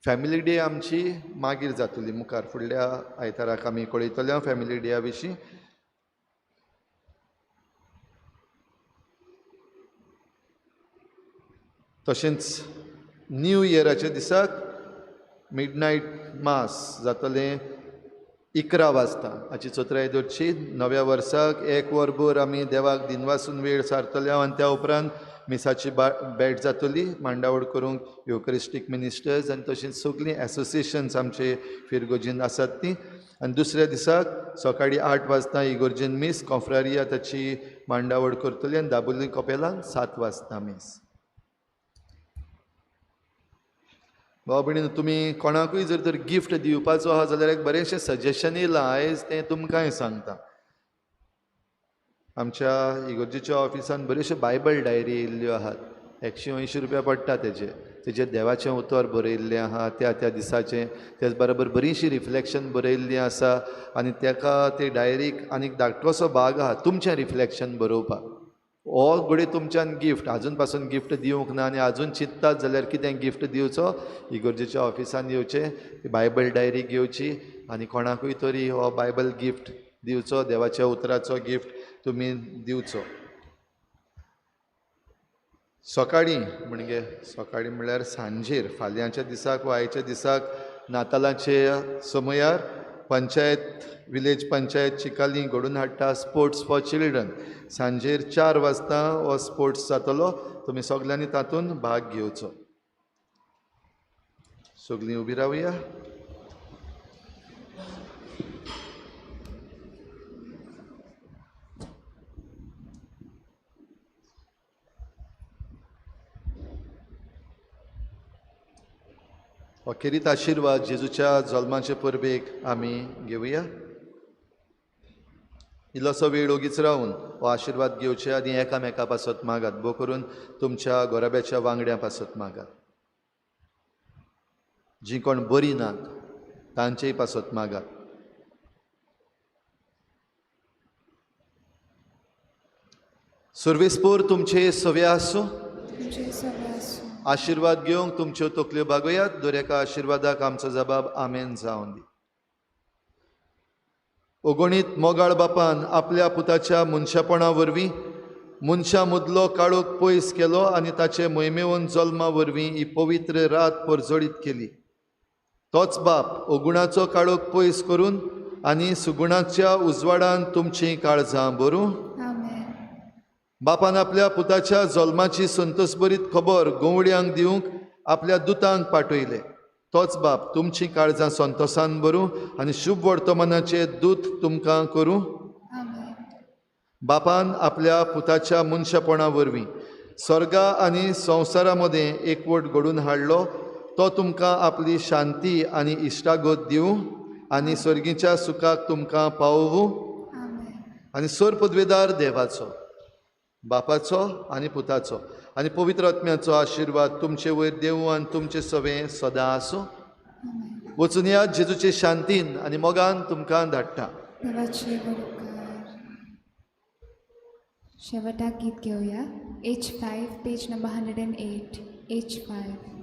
फॅमिली डे आमची मागीर जातली मुखार फुडल्या आयताराक आमी कळयतले फॅमिली डेया विशीं. तशेंच न्यू इयराच्या दिसाक मिडनायट मास जातलें 11 वाजता. हाची चतुराय दवरची. नव्या वर्साक एक वरभर आमी देवाक दिनवासून वेळ सारतले आनी त्या उपरांत मिसाची भेट जातली मांडावळ करूंक युकरिस्टीक मिनिस्टर्स आनी तशेंच सगळीं एसोसिएशन्स आमचे फिरगोजीन आसात ती. आनी दुसऱ्या दिसाक सकाळीं 8 वाजता इगोर्जीन मीस कॉफ्रारिया ताची मांडावळ करतली आनी दाबोली कपेलान 7 वाजता मीस. भाव भयणीन, तुमी कोणाकूय जर तर गिफ्ट दिवपाचो आहा जाल्यार एक बरेंशें सजेशन येयलां आयज, तें तुमकांय सांगता. आमच्या इगोर्जेच्या ऑफिसान बऱ्योश्यो बायबल डायरी येयल्ल्यो आहात. 180 रुपया पडटा तेजे. तेजेर देवाचें उतर बरयल्लें आहा त्या त्या दिसाचें, तेच बरोबर बरीशीं रिफ्लेक्शन बरयल्लीं आसा आनी तेका ते डायरीक आनीक धाकटोसो भाग आहा तुमचें रिफ्लेक्शन बरोवपाक. हो घडये तुमच्यान गिफ्ट आजून पासून गिफ्ट दिवंक ना आनी आजून चिंततात जाल्यार कितें गिफ्ट दिवचो, इगोर्जेच्या ऑफिसान येवचें, बायबल डायरी घेवची आनी कोणाकूय तरी हो बायबल गिफ्ट दिवचो, देवाच्या उतराचो गिफ्ट तुमी दिवचो. सकाळीं म्हणजे सकाळीं म्हणल्यार सांजेर फाल्यांच्या दिसाक वा आयच्या दिसाक नातालाचे समयार पंचायत विलेज पंचायत चिकाली घडून हाडटा स्पोर्ट्स फॉर चिल्ड्रन. सांजेर 4 वाजता हो स्पोर्ट्स जातलो. तुमी सगल्यांनी तातूंत भाग घेवचो. सगलीं उबी रावया. अखेरीत आशिर्वाद जेजूच्या जल्माचे परबेक आमी घेवया. इल्लोसो वेळ ओगीच रावन हो आशिर्वाद घेवचे आनी एकामेका पासत मागात, भो करून तुमच्या गोराब्याच्या वांगड्यां पासत मागात, जीं कोण बरीं नात तांचेय पासत मागात. सर्वेस्पोर तुमचे सवे आसूं. आशिर्वाद घेवंक तुमच्यो तकल्यो बागोयात. दर एका आशिर्वादाक आमचो जबाब आमेन जावन दी. अगणीत मोगाळ बापान आपल्या पुताच्या मनशापणा वरवीं मनशां मदलो काळोख पयस केलो आनी ताचे मोहिमेवन जल्मा वरवीं ही पवित्र रात परजळीत केली. तोच बाप अगुणाचो काळोख पयस करून आनी सुगुणाच्या उजवाडान तुमचीं काळजां भरूं. बापान आपल्या पुताच्या जल्माची संतोषभरीत खबर गवळयांक दिवंक आपल्या दुतांक पाठयले. तोच बाप तुमचीं काळजां संतोषान भरूं आनी शुभ वर्तमानाचे दूत तुमकां करूं. बापान आपल्या पुताच्या मनशापणा वरवीं स्वर्गा आनी संवसारा मदें एकवट घडून हाडलो. तो तुमकां आपली शांती आनी इश्टागत दिवं आनी स्वर्गीच्या सुखाक तुमकां पावोवं. आनी सोर पदवेदार देवाचो, बापाचो आनी पुताचो आनी पवित्र आत्म्याचो आशिर्वाद तुमचे वयर देवूं आनी तुमचे सवें सदां आसूं. वचून या जेजूचे शांतीन आनी मोगान तुमकां धाडटा. शेवटाक गीत घेवया. H5 page number 108. H5.